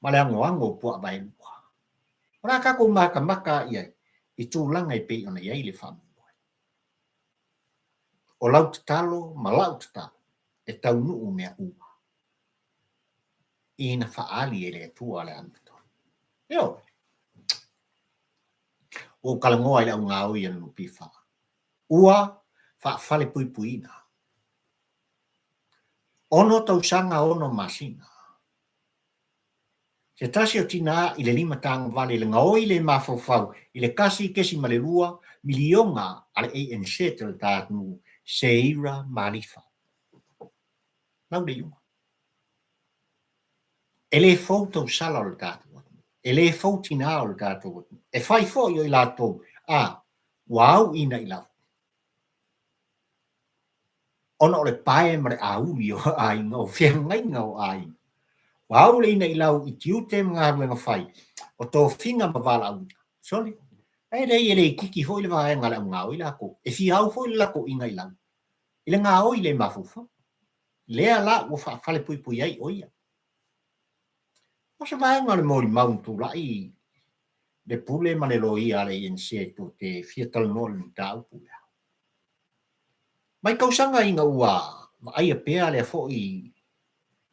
ma le anoano o puaa vaelua. O le a tatou matamata i ai i tulaga e pei ona i ai le faamoemoe. O lau tatalo ma lau tatalo e taunuu mea uma ina faaali e le Atua le amiotonu. Ioe. Ua ou talanoa i le augaoi a le NPF. Ua faafalepuipuiina. Ono tausaga ono masina. Se tasi o tinā i le lima tagovale i le gaoi le mafaufau i le 1.2 miliona a le ANZ o le ta atunuu, Seira Malifa. Lau le iuga. E le fou tausala o le tatou atunuu. E le fou tinā o le tatou atunuu. E fai foi o i latou, a, ua auina i lalo. Ona o le pae ma le auli o aiga, o feagaiga o aiga. Ua au le inailau i tiute ma galuega fai, o tofiga ma valaauina. Sole, ae leai e le itiiti foi le vaega a le au gaoi latou, e fia au foi le latou inailau i le gaoi le mafaufau. Lea la ua faafalepuipui ai o ia. O se vaega o le molimau na tulai le pule ma le loia a le ANC tou te fia talanoa i le mataupu lea. Mai tausaga ina ua vaaia pea lea foi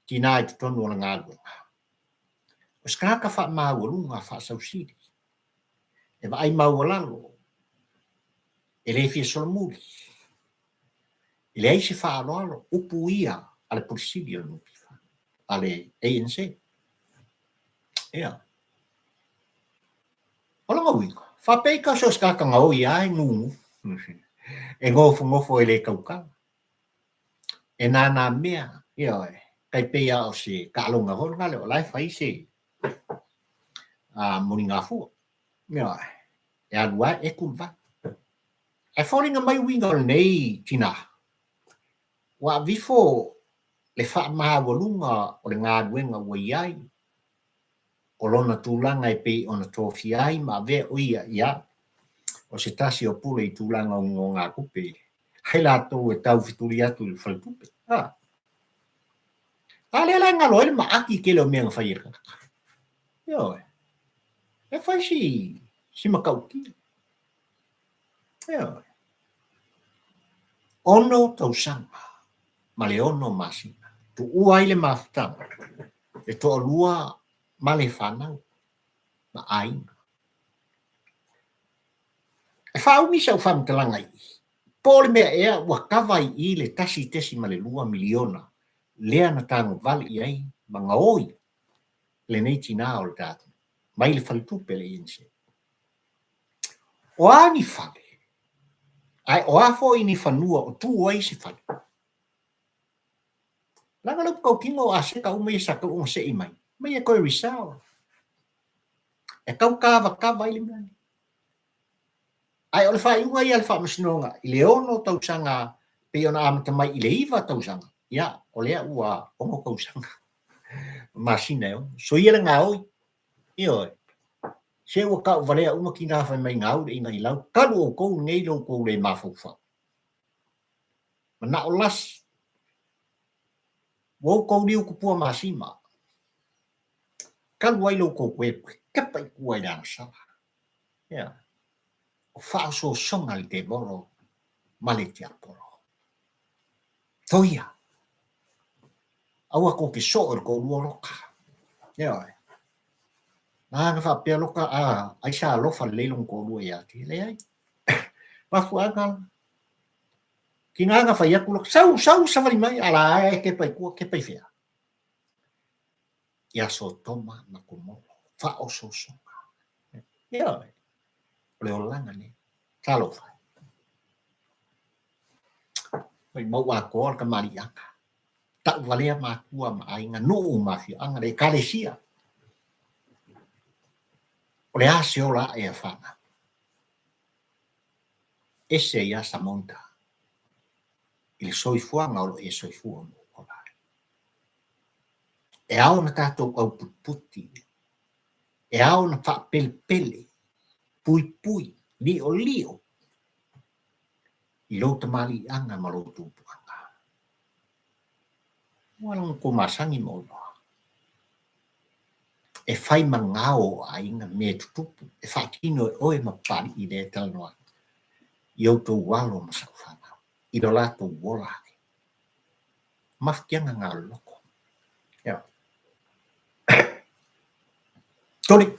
tina i totonu o le galuega, o se tagata faamaualuga faasausili, e vaai maualalo, e le fia solomuli, e leai se faaaloalo, upu ia a le Pule Sili o le NPF, a le ANC. Ia. O lona uiga, faapea ita so o se tagata gaoi lava e gugu, e nofonofo e le tautala, e nānā mea, ioe, tai pei lava o se taaloga foi lena o la e fai se moligafua, ioe, e alu lava e eku le vai. Ae foliga mai uiga o lenei tinā, ua avifo le faamaualuga o le galuega ua i ai, o lona tulaga e pei ona tofia ai ma avea o ia ia o se tasi o pule i tulaga o nonogatupe ai latou e taufetuli atu i le faletupe. A, a lea la e galo ai le maati tele o mea na fai e le tagata. Ioe. E fai si, si matautia. Ioe. 6 tausaga ma le 6 masina. Tuua ai le mafutaga, le toalua ma le fanau ma aiga. E faaumi sau faamatalaga i i, po o le mea ea ua kava i i le 1.2 miliona lea na tagovale i ai ma gaoi lenei tinā o le tatou mai le faletupe a le ANC. O a ni fale, ae o a foi ni fanua o tu ai se fale? Leaga le upu tautino o aseta uma ia sa tatau ona sei mai, mai e toe resell. E tau kavakava ai le mea. Ae o le faaiuga ia a le Faamasinoga i le 6 tausaga pei ona amata mai i le 9 tausaga, ia, o lea ua 6 tausaga ma masina e 6. Soia le gaoi, ioe. Se ua tauvalea uma tina fai mai gau le inailau, talu outou lenei lo outou le mafaufau. Manao lasi, ua outou liu tupua masima, talu ai lo outou toe kepa i tua i le agasala. Ia, o faaosoosoga le tevolo ma le tiapolo. Toia, aua tou te soo i le toalua o Lota. Ioe. Na na faapea Lota, a, ai sa alofa lelei lona toalua ia te ia. Leai. Mafuaaga la. Tiga na fai atu Lota, sau, sau, savali mai, a la e kepa i tua, kepa i fea? Ia Sotoma ma Komoro, faaosoosoga. Ioe. O le olaga nei. Talofa. Maumau atoa le kamaliiaga. Tauvalea matua ma aiga, nuu ma afioaga, le ekalesia. O le a se ola ae a fanau? Ese ai a Samonta i le soifuaga o lo o e soifua ma ou ola ai. E ao ona tatou auputiputi, e ao ona faapelepele, puipui, liolio i lou tamaliiaga ma lou tupuaga. Ua lana tou masani ma oloa. E fai ma gao o aiga mea e tutupu, e faatino e oe ma Papalii lea e talanoa atu i outou alo ma sau fanau, i lo latou ola ae. Mafutiaga na o le loto. Ia. Tole,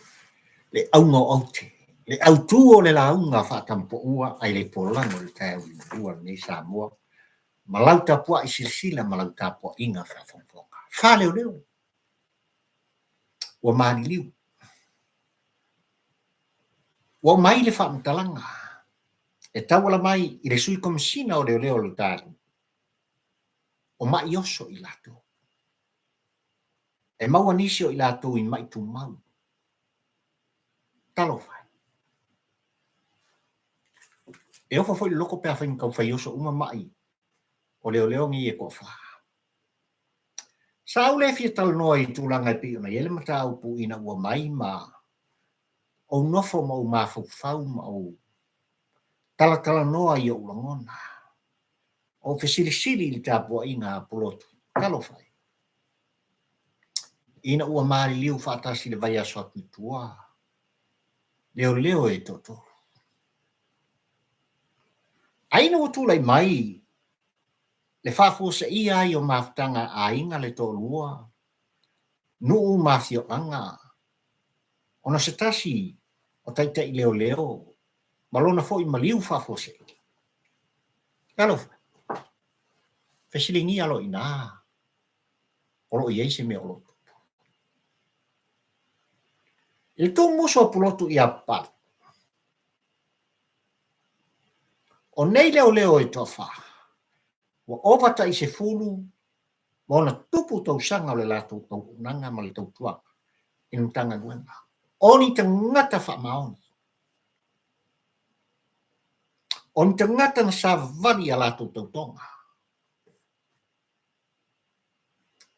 le auga o aute, le autū o le lauga faatampoua ai le polago i le taeao liugalua lenei Samoa, ma lau tapuai silasila ma lau tapuaiga faafogafoga. Faaleoleo, ua maliliu. Ua aumai le faamatalaga e tauala mai i le Sui Komesina o Leoleo o le Talu, o mai oso i latou. E maua nisi o i latou i mai tumau. Talofa e. E ofa foi le loko pe afai na taufai oso uma mai O leoleo nei e toafa. Sa ou le fia talanoa i tulaga e pei ona i ai le mataupu ina ua mai ma ou nofo ma ou mafaufau ma ou talatalanoa i ou lagona. Ou fesilisili i le tapuaiga a Pulotu. Talofa e! Ina ua maliliu faatasi i le vaiaso atu i tua, leoleo e toatolu. Ai ina ua tulai mai le faafuaseia ai o mafutaga a aiga le toalua, nuu ma afioaga, ona se tasi o taitai leoleo ma lona foi maliu faafuasei. Talofa, fesiligia loa i ina o lo o i ai se mea o lo o tupu. I le tumusu o Pulotu ia Papalii, O nei leoleo e toafa, ua ova tai 10 ma ona tupu tausaga o le latou auaunaga ma le tautuaga i le Matagaluega. O ni tagata faamaoni. O ni tagata na savavali i a latou tautoga.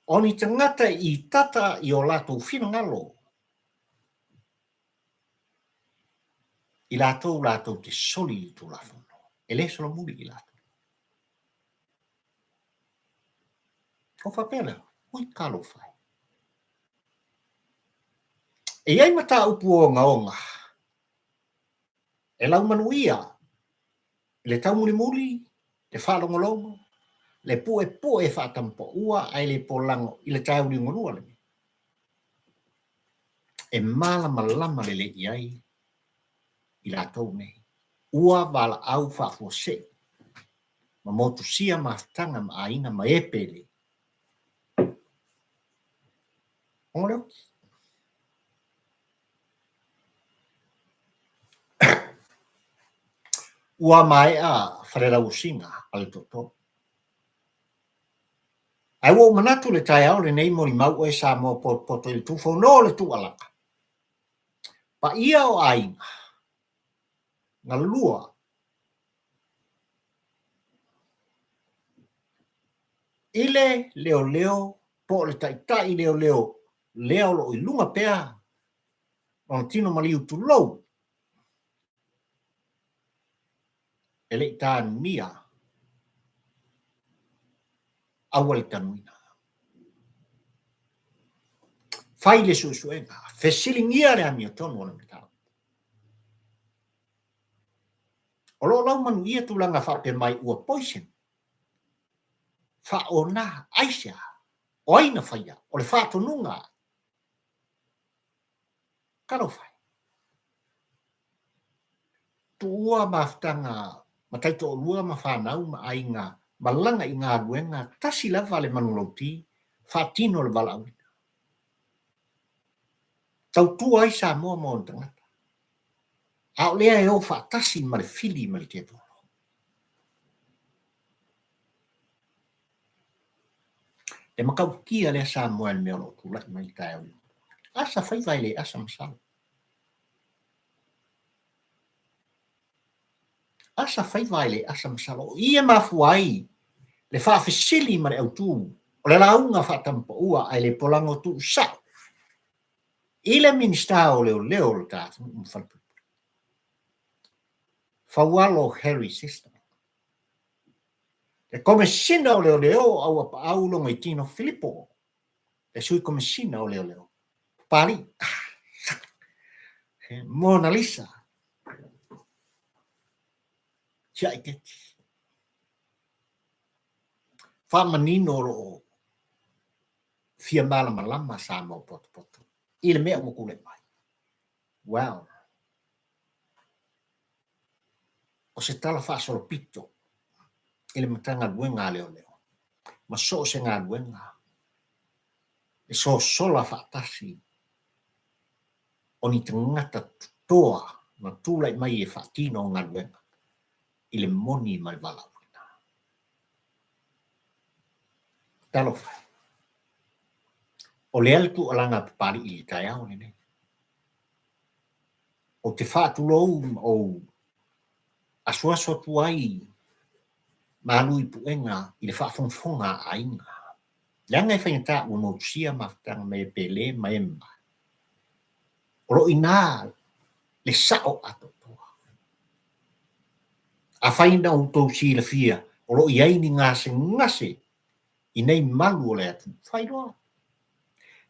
O ni tagata i tata i o latou finagalo I latou latou te soli i le Tulafono, e le solomuli i latou. Ou faapea lea, ui talofa e. E i ai mataupu ogaoga e laumanuia i le taumulimuli, le faalogologo, le puepue faatamapaua ae le polago i le tae liugalua lenei. E malamalama lelei i ai i latou nei. Ua valaau faafuasei ma motusia mafutaga ma aiga ma e pele. Ona le oti. Ua maea falelauasiga a le toatolu. Ae ua ou manatu i le taeao lenei molimau oe Samoa potopoto i le tufono o le tuualala. Paia o aiga, galua i le leoleo po o le taitai leoleo lea o lo o i luga pea lona tino maliu tulou e le i tanunia aua le tanuina. Fai le suesuega, fesiligia le amiotonu o le mataupu. O lo o laumanuia tulaga faapea mai ua poison, faaona, aisea, o ai na faia, o le faatonuga. Talofa e! Tuua mafutaga ma taitoalua ma fanau ma aiga malaga i galuega tasi lava le manulauti faatino le valaauina. Tautua ai Samoa ma ona tagata. A o lea e o faatasi ma le fili ma le tiapolo. E matautia lea Samoa i le mea o lo o tulai mai i le taeao nei. Asa faiva e le asa masalo. Asa faiva e le asa masalo. O i e mafua ai le faafesili ma le autu o le lauga faatamapaua ae le polago tuusao i le Minisita o Leoleo o le ta atunuu ma falepuipui. Faualo Harry Sister. Le Komesina o Leoleo o Auapaau Logoitino Filipo. Le Sui Komesina o Leoleo Papalii. Mona Lisa. Tiai Keti. Faamanino o lo o fia malamalama Samoa potopoto i le mea ua tulai mai. Well, o se tala faasolopito i le Matagaluega a Leoleo ma so o se galuega e sosola faatasi o ni tagata totoa na tulai mai e faatino galuega i le moni ma le valaauina. Talofa e! O lea le tuualaga a Papalii i le taeao lenei. Ou te faatulou ma ou asuasu atu ai Malu i puega i le faafogafoga a aiga. Leaga e faigata ua motusia mafutaga ma e pele ma e mama. O lo o i ina le sao atoatoa. Afai na outou silafia o lo o i ai ni gasegase i nei malu o le atunuu, faailoa.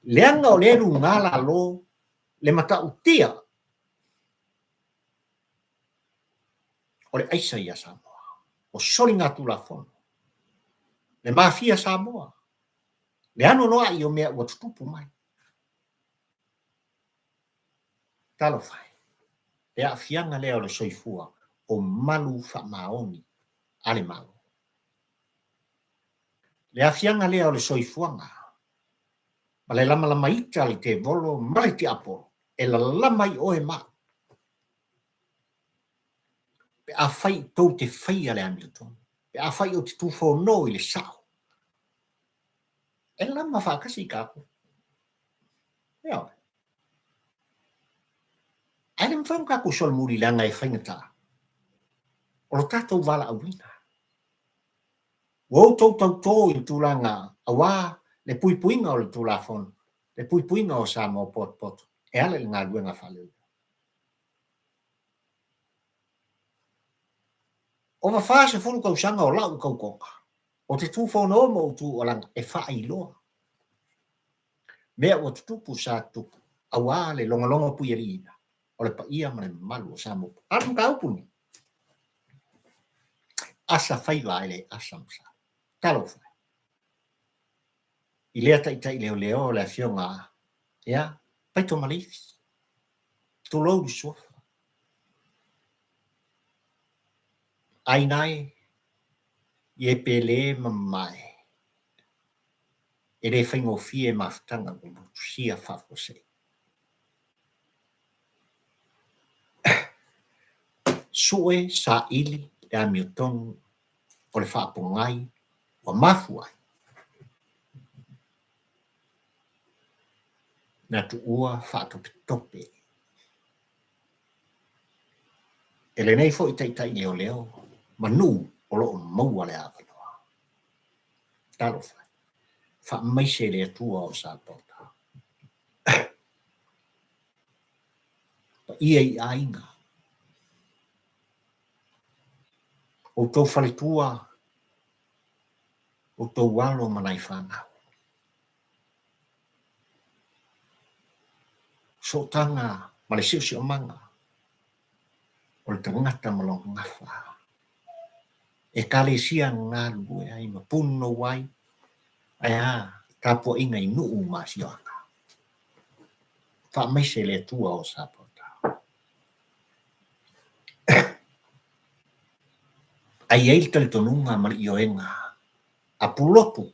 Leaga o lea e luga lalo le matautia o le aisa ia Samoa, o soligatulafono, le mafia Samoa, le anoanoai o mea ua tutupu mai. Talofa e, le aafiaga lea o le soifua o malu faamaoni a le Malo. Le aafiaga lea o le soifuaga ma le lamalamaita a le tevolo ma le tiapolo e lalama ai oe ma au. Pe afai tou te faia le amiotonu, pe afai ou te tufono i le sao, e lama faatasi tatou. Ioe. Ae le mafai ona tatou solomuli leaga e faigata o lo tatou valaauina. Ua outou tautō i le tulaga aua le puipuiga o le Tulafono, le puipuiga o Samoa potopoto e ala i le galuega faaleoleo. Ova 40 tausaga o lau tautoga, ou te tufono ma ou tuualaga e faailoa mea ua tutupu sa tutupu aua le logologo puialiiina o le paia ma le mamalu o Samoa. A o le mataupu lenei, asa faiva ae le asa ma sa. Talofa e! I lea taitai leoleo le afioga ia Paitomaleifi, tulou le suafa. Aina e, i e pele ma mamae, e le faigofie mafutaga ua motusia faafuasei. Sue saili le amiotonu o le faapogai ua mafua ai na tuua faatopetope e lenei foi taitai leoleo ma nuu o lo o maua le avanoa. Talofa e, faamaise le Atua o Sapota. Paia i aiga, outou faletua, outou alo ma nai fanau. Sootaga ma le siosiomaga o le tagata ma lona gafa. Ekalesia galulue ai ma punonou ai, ae a tapuaiga i nuu ma afioaga. Faamaise le Atua o Sapota. Ae i ai le talitonuga ma le ioega a Pulotu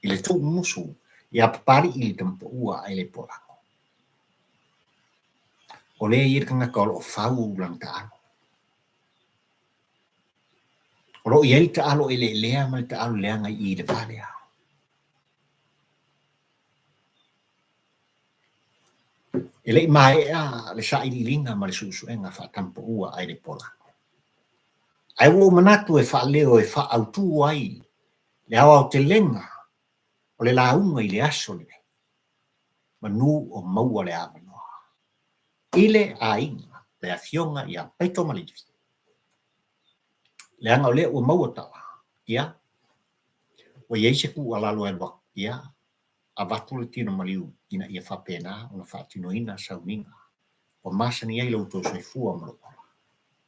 i le tuumusu ia Papalii i le tamapaua ae le polago. O lea e i ai le tagata o lo o fau lana taalo. O lo o i ai le taalo eleelea ma le taalo leaga i i le va lea. E le i maea le sailiiliga ma le suesuega faatamapaua ae le polago. Ae ua ou manatu e faaleo e faaautu ai le aoaotelega o le lauga i le aso lenei, manu o maua le avanoa i le aiga le Afioga ia Paitomaleifi. Leaga o lea ua maua tala, ia, ua i ai se tuualalo e alu atu, ia, avatu le tino maliu ina ia faapena ona faatinoina sauniga ua masani ai lo outou soifua ma lou ola.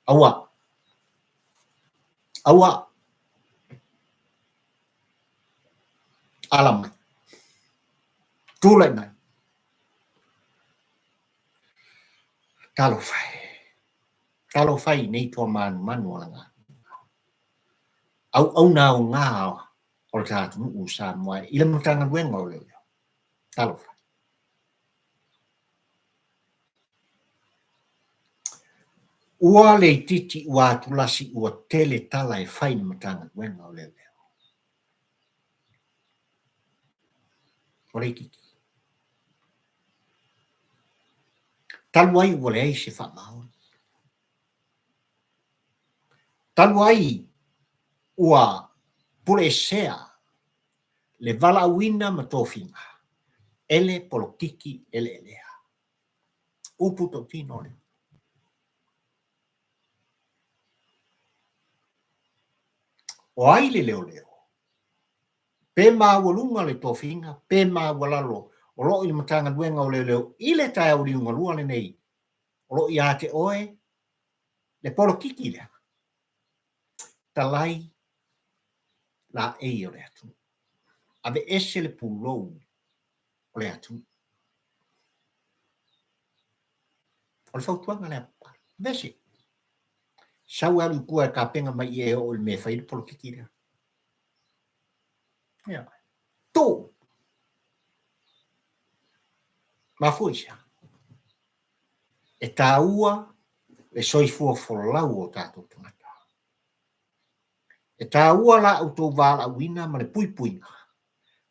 Aua! Aua! Ala mai. Tulai mai. Talofa e. Talofa i nei toa manumanu o lana auauna aoga o le ta atunuu o Samoa i le Matagaluega o Leoleo. Talofa. Ua le itiiti ua atulasi ua tele tala e fai i le Matagaluega o Leoleo. Ua le itiiti. Talu ai ua leai se faamaoni. Talu ai ua Puleesea le valaauina ma tofiga e le polokiki eleelea. Upu tautino lea. O ai le leoleo? Pe maualuga le tofiga, pe maualalo o lo o i le Matagaluega o Leoleo i le taeao liugalua lenei, o lo o ia te oe le polokiki lea. Talai laei o le atunuu. Aveese le pulou o le atunuu. O le fautuaga lea a Papalii. Aveese. Sau e alu i tua e tapena mai i e oo i le mea e fai ai le polokiki lea. Ia. Tuu! Mafua i se a? E taua le soifua folau o tatou tagata. E taua la outou valaauina ma le puipuiga,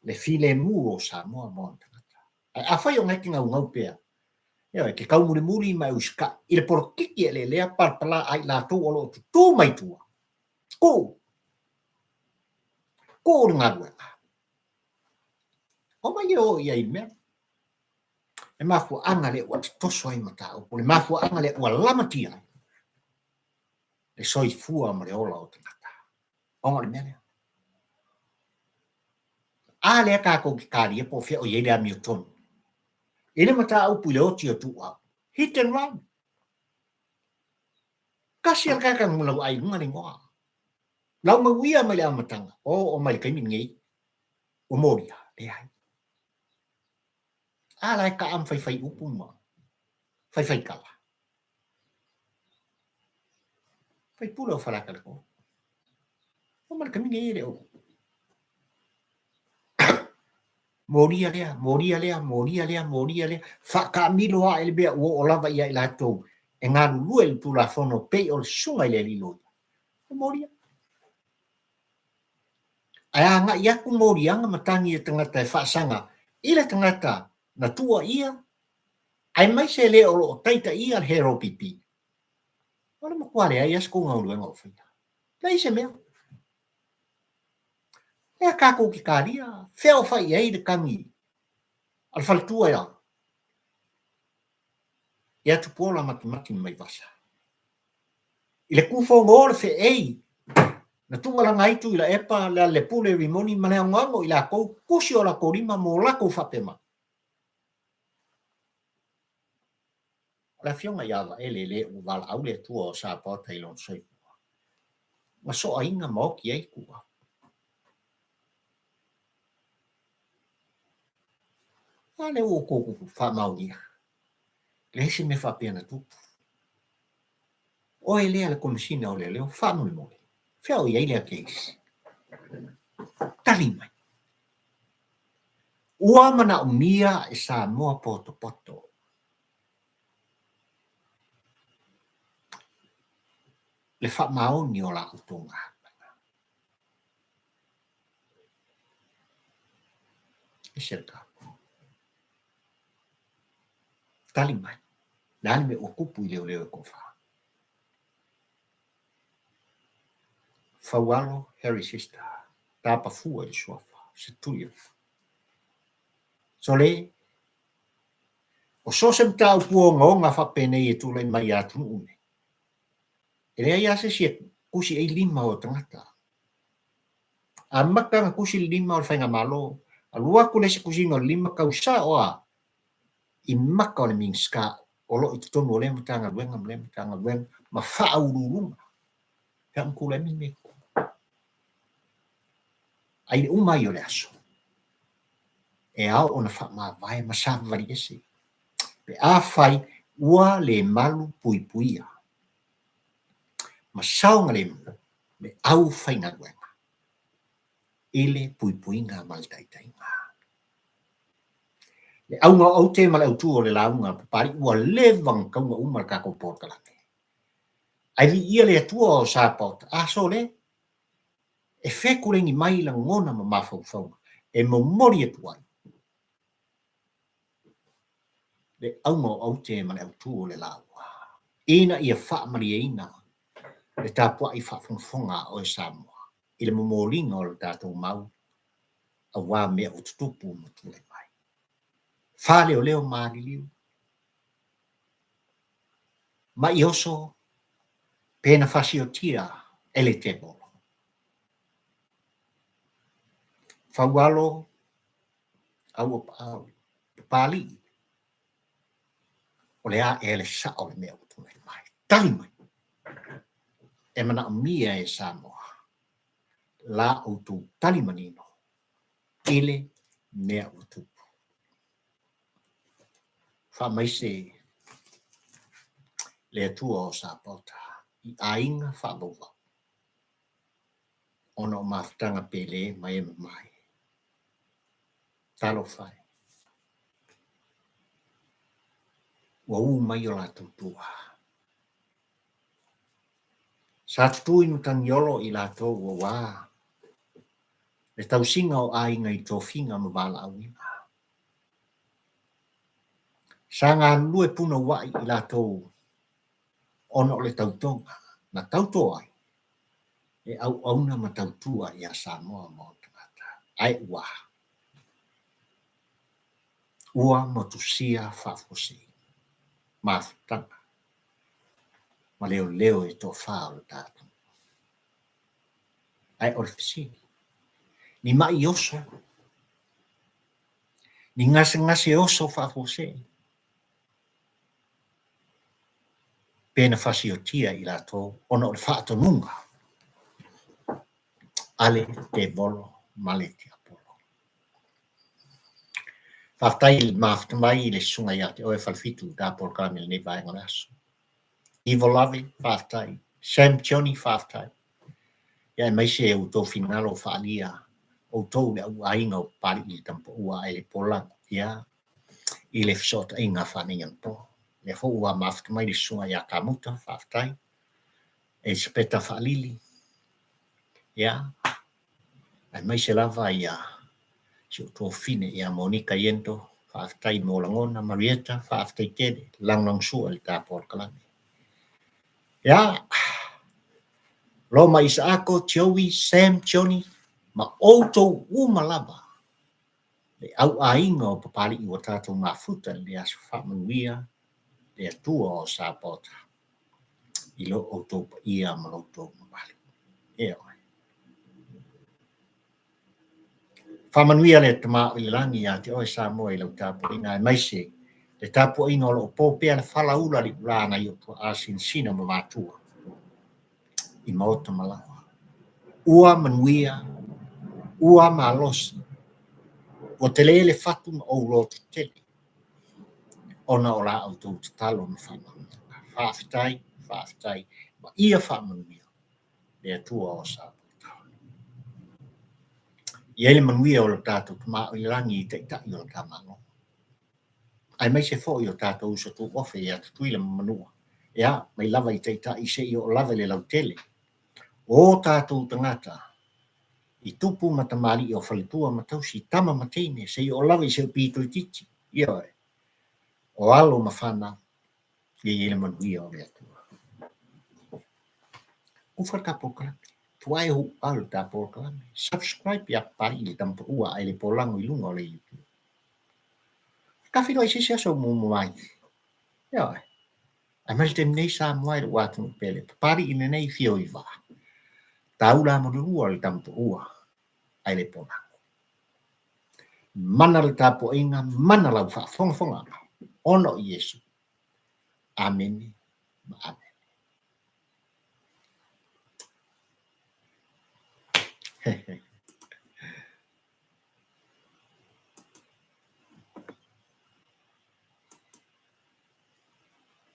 le filemu o Samoa ma ona tagata. Ae afai o na e te naunau pea, ioe, e te taumulimuli ma e usitai i le polokiki eleelea palapala a i latou o lo o tutū mai tua, tuu! Tuu le galuega. Omai e o i ai i le mea. Le mafuaaga lea ua totoso ai mataupu, le mafuaaga lea ua lamatia ai le soifua ma le ola o tagata. Ona o le mea lea. A lea tatou te talia po o fea o i ai le amiotonu i le mataupu i le oti o Tuuau. Hit and run. Tasi a le tagata na lauaai i luga le igoa. Laumauia mai le amataga, oo mai le taimi lenei, ua molia, leai. A la e kaa ma faifai upu ma faifai tala. Faipule o Faleata le 3. O ma le taimi nei e le o molia lea, molia lea, molia lea, molia lea, faataamilo ae le mea ua oo lava ia i latou e galulue i le Tulafono pei o le susuga i le alii loia. E molia. Ae agai atu moliaga ma tagi a tagata e faasaga i le tagata na tuuaia, aemaise le o lo o taitaia le Hero PP. O le matua leai lava se tou galuega o faia. Leai se mea. Lea tatou te talia, fea o fai i ai le tagi a le faletua ia ia Tupuola Matimati Maivasa. I le tufono o le feei na tugalaga ai Tuilaepa, Lealailepule, Rimoni ma le anoano i latou tusi o latou lima mo latou faapea mai. O le afioga ia Vaele le ua valaau le Atua o Sapaota i lona soifua, na soaina ma oti ai tua. A lea ua outou faamaonia, leai se mea faapea na tupu. Oe lea le Komesina o Leoleo, faamolemole, fea o i ai lea case? Tali mai. Ua manaomia e Samoa potopoto le faamaoni o la outou galuega. Ese le taua. Tali mai, le a le mea ua tupu i leoleo e toafa? Faualo Harry Sister, tapa fua i le suafa, se tui o Sole, o so o se mataupu ogaoga faapenei e tulai mai i atunuu nei, e leai lava se isi e tusi ai lima o tagata. Amata ona tusi le lima o le faigamalo, alu atu le isi tusiga o le lima, tau sao lava i maka o le Minisita o lo o i totonu o lea Matagaluega ma lea Matagaluega ma faauluuluga. Pe a tulai mai mea i totonu. Ai le uma ai o le aso, e ao ona faamavae ma savavali ese pe afai ua le malu puipuia ma saogalemu le aufaigaluega i le puipuiga ma le taitaiga. Le auga o aute ma le autu o le lauga a Papalii ua leva ona tauga uma le tatou polokalame. Ae viia le Atua o Sapaota, a sole, e fetuleigi mai lagona ma mafaufauga e momoli atu ai le auga o aute ma le autu o le lauga, ina ia faamalieina le tapuai faafogafoga a oe Samoa. i le momoliga o le tatou mau aua mea ua tutupu ma tulai mai. Faaleoleo maliliu, ma'i oso pe na fasiotia e le tevolo. Faualo aua paau, Papalii, o le a ea le sao o le mea ua tulai mai? Tali mai! E manaomia e Samoa la outou tali manino i le mea ua tupu. Faamaise le Atua o Sapaota i aiga faavauvau ona o mafutaga pele ma e mamae. Talofa e! Ua u mai o latou tua. Sa tutū i Matagiolo i latou auā le tausiga o aiga i tofiga ma valaauina. Sa galulue punouai i latou ona o le tautoga na tauto ai e auauna ma tautua iā Samoa ma ona tagata. Ae ua ua motusia faafuasei mafutaga ma leoleo e toafa o le ta atunuu. Ae o le fesili, ni ma'i oso, ni gasegase oso faafuasei, pe na fasiotia i latou ona o le faatonuga a le tevolo ma le tiapolo. Faafetai i le mafuta mai i le susuga ia te oe Falefitu i ta polokalame i lenei vaega o le aso. Ivo Lave, faafetai. Sam Johnny, faafetai. Ia aemaise outou finagalo o faaalia outou le au aiga o Papalii i le Tamapaua ae le Polago, ia, i le fesootaiga faaneionapo. Lea foi ua mafuta mai le susuga ia Kamuta, faafetai. Elisapeta Faalili, ia, aemaise lava ia si ou tuafafine ia Monika Iento, faafetai mo lagona, Marieta, faafetai tele, lagolagosua i le ta polokalame. Ia, Roma Isaako, Joey, Sam, Johnny, ma outou uma lava, le au aiga o Papalii ua tatou mafuta i le aso faamanuia le Atua o Sapaota i lo outou paia ma lo outou mamalu. Ioe. Faamanuia le Tama o i le lagi ia te oe Samoa i lau tapuaiga aemaise le tapuaiga o lo o po pea le fala ula liulā nai ou tuaa sinasina ma matua i maota ma laoa. Ua manuia, ua malosi, ua tele le fatu ma ou loto tele ona o la outou tatalo ma faamanuiaga. Faafetai, faafetai, ma ia faamanuia le Atua o Samoa. I ai le manuia o lo tatou Tama o i le lagi i Taitai o le ta Malo, aemaise foi o tatou uso tuofe ia Tutuila ma Manua, ia, mai lava i Taitai seia oo lava i le lautele o tatou tagata i tupu ma tamalii o faletua ma tausi, tama ma teine, seia oo lava i se pito itiiti, ioe, o alo ma fanau, ia i ai le manuia o le Atua. Ufa le ta polokalame. Tuae hu au le ta polokalame. Subscribe ia Papalii le Tamapaua ae le Polago i luga o le YouTube. Ka feiloai i se isi aso muamua mai. Ioe. Ae mai le taimi nei Samoa i lou atunuu pele. Papalii lenei fio i vaa. Taula molilua le Tamapaua ae le Polago. Mana le tapuaiga, mana lau faafogafogaga ona o Iesu. Amene ma amene. Hehe.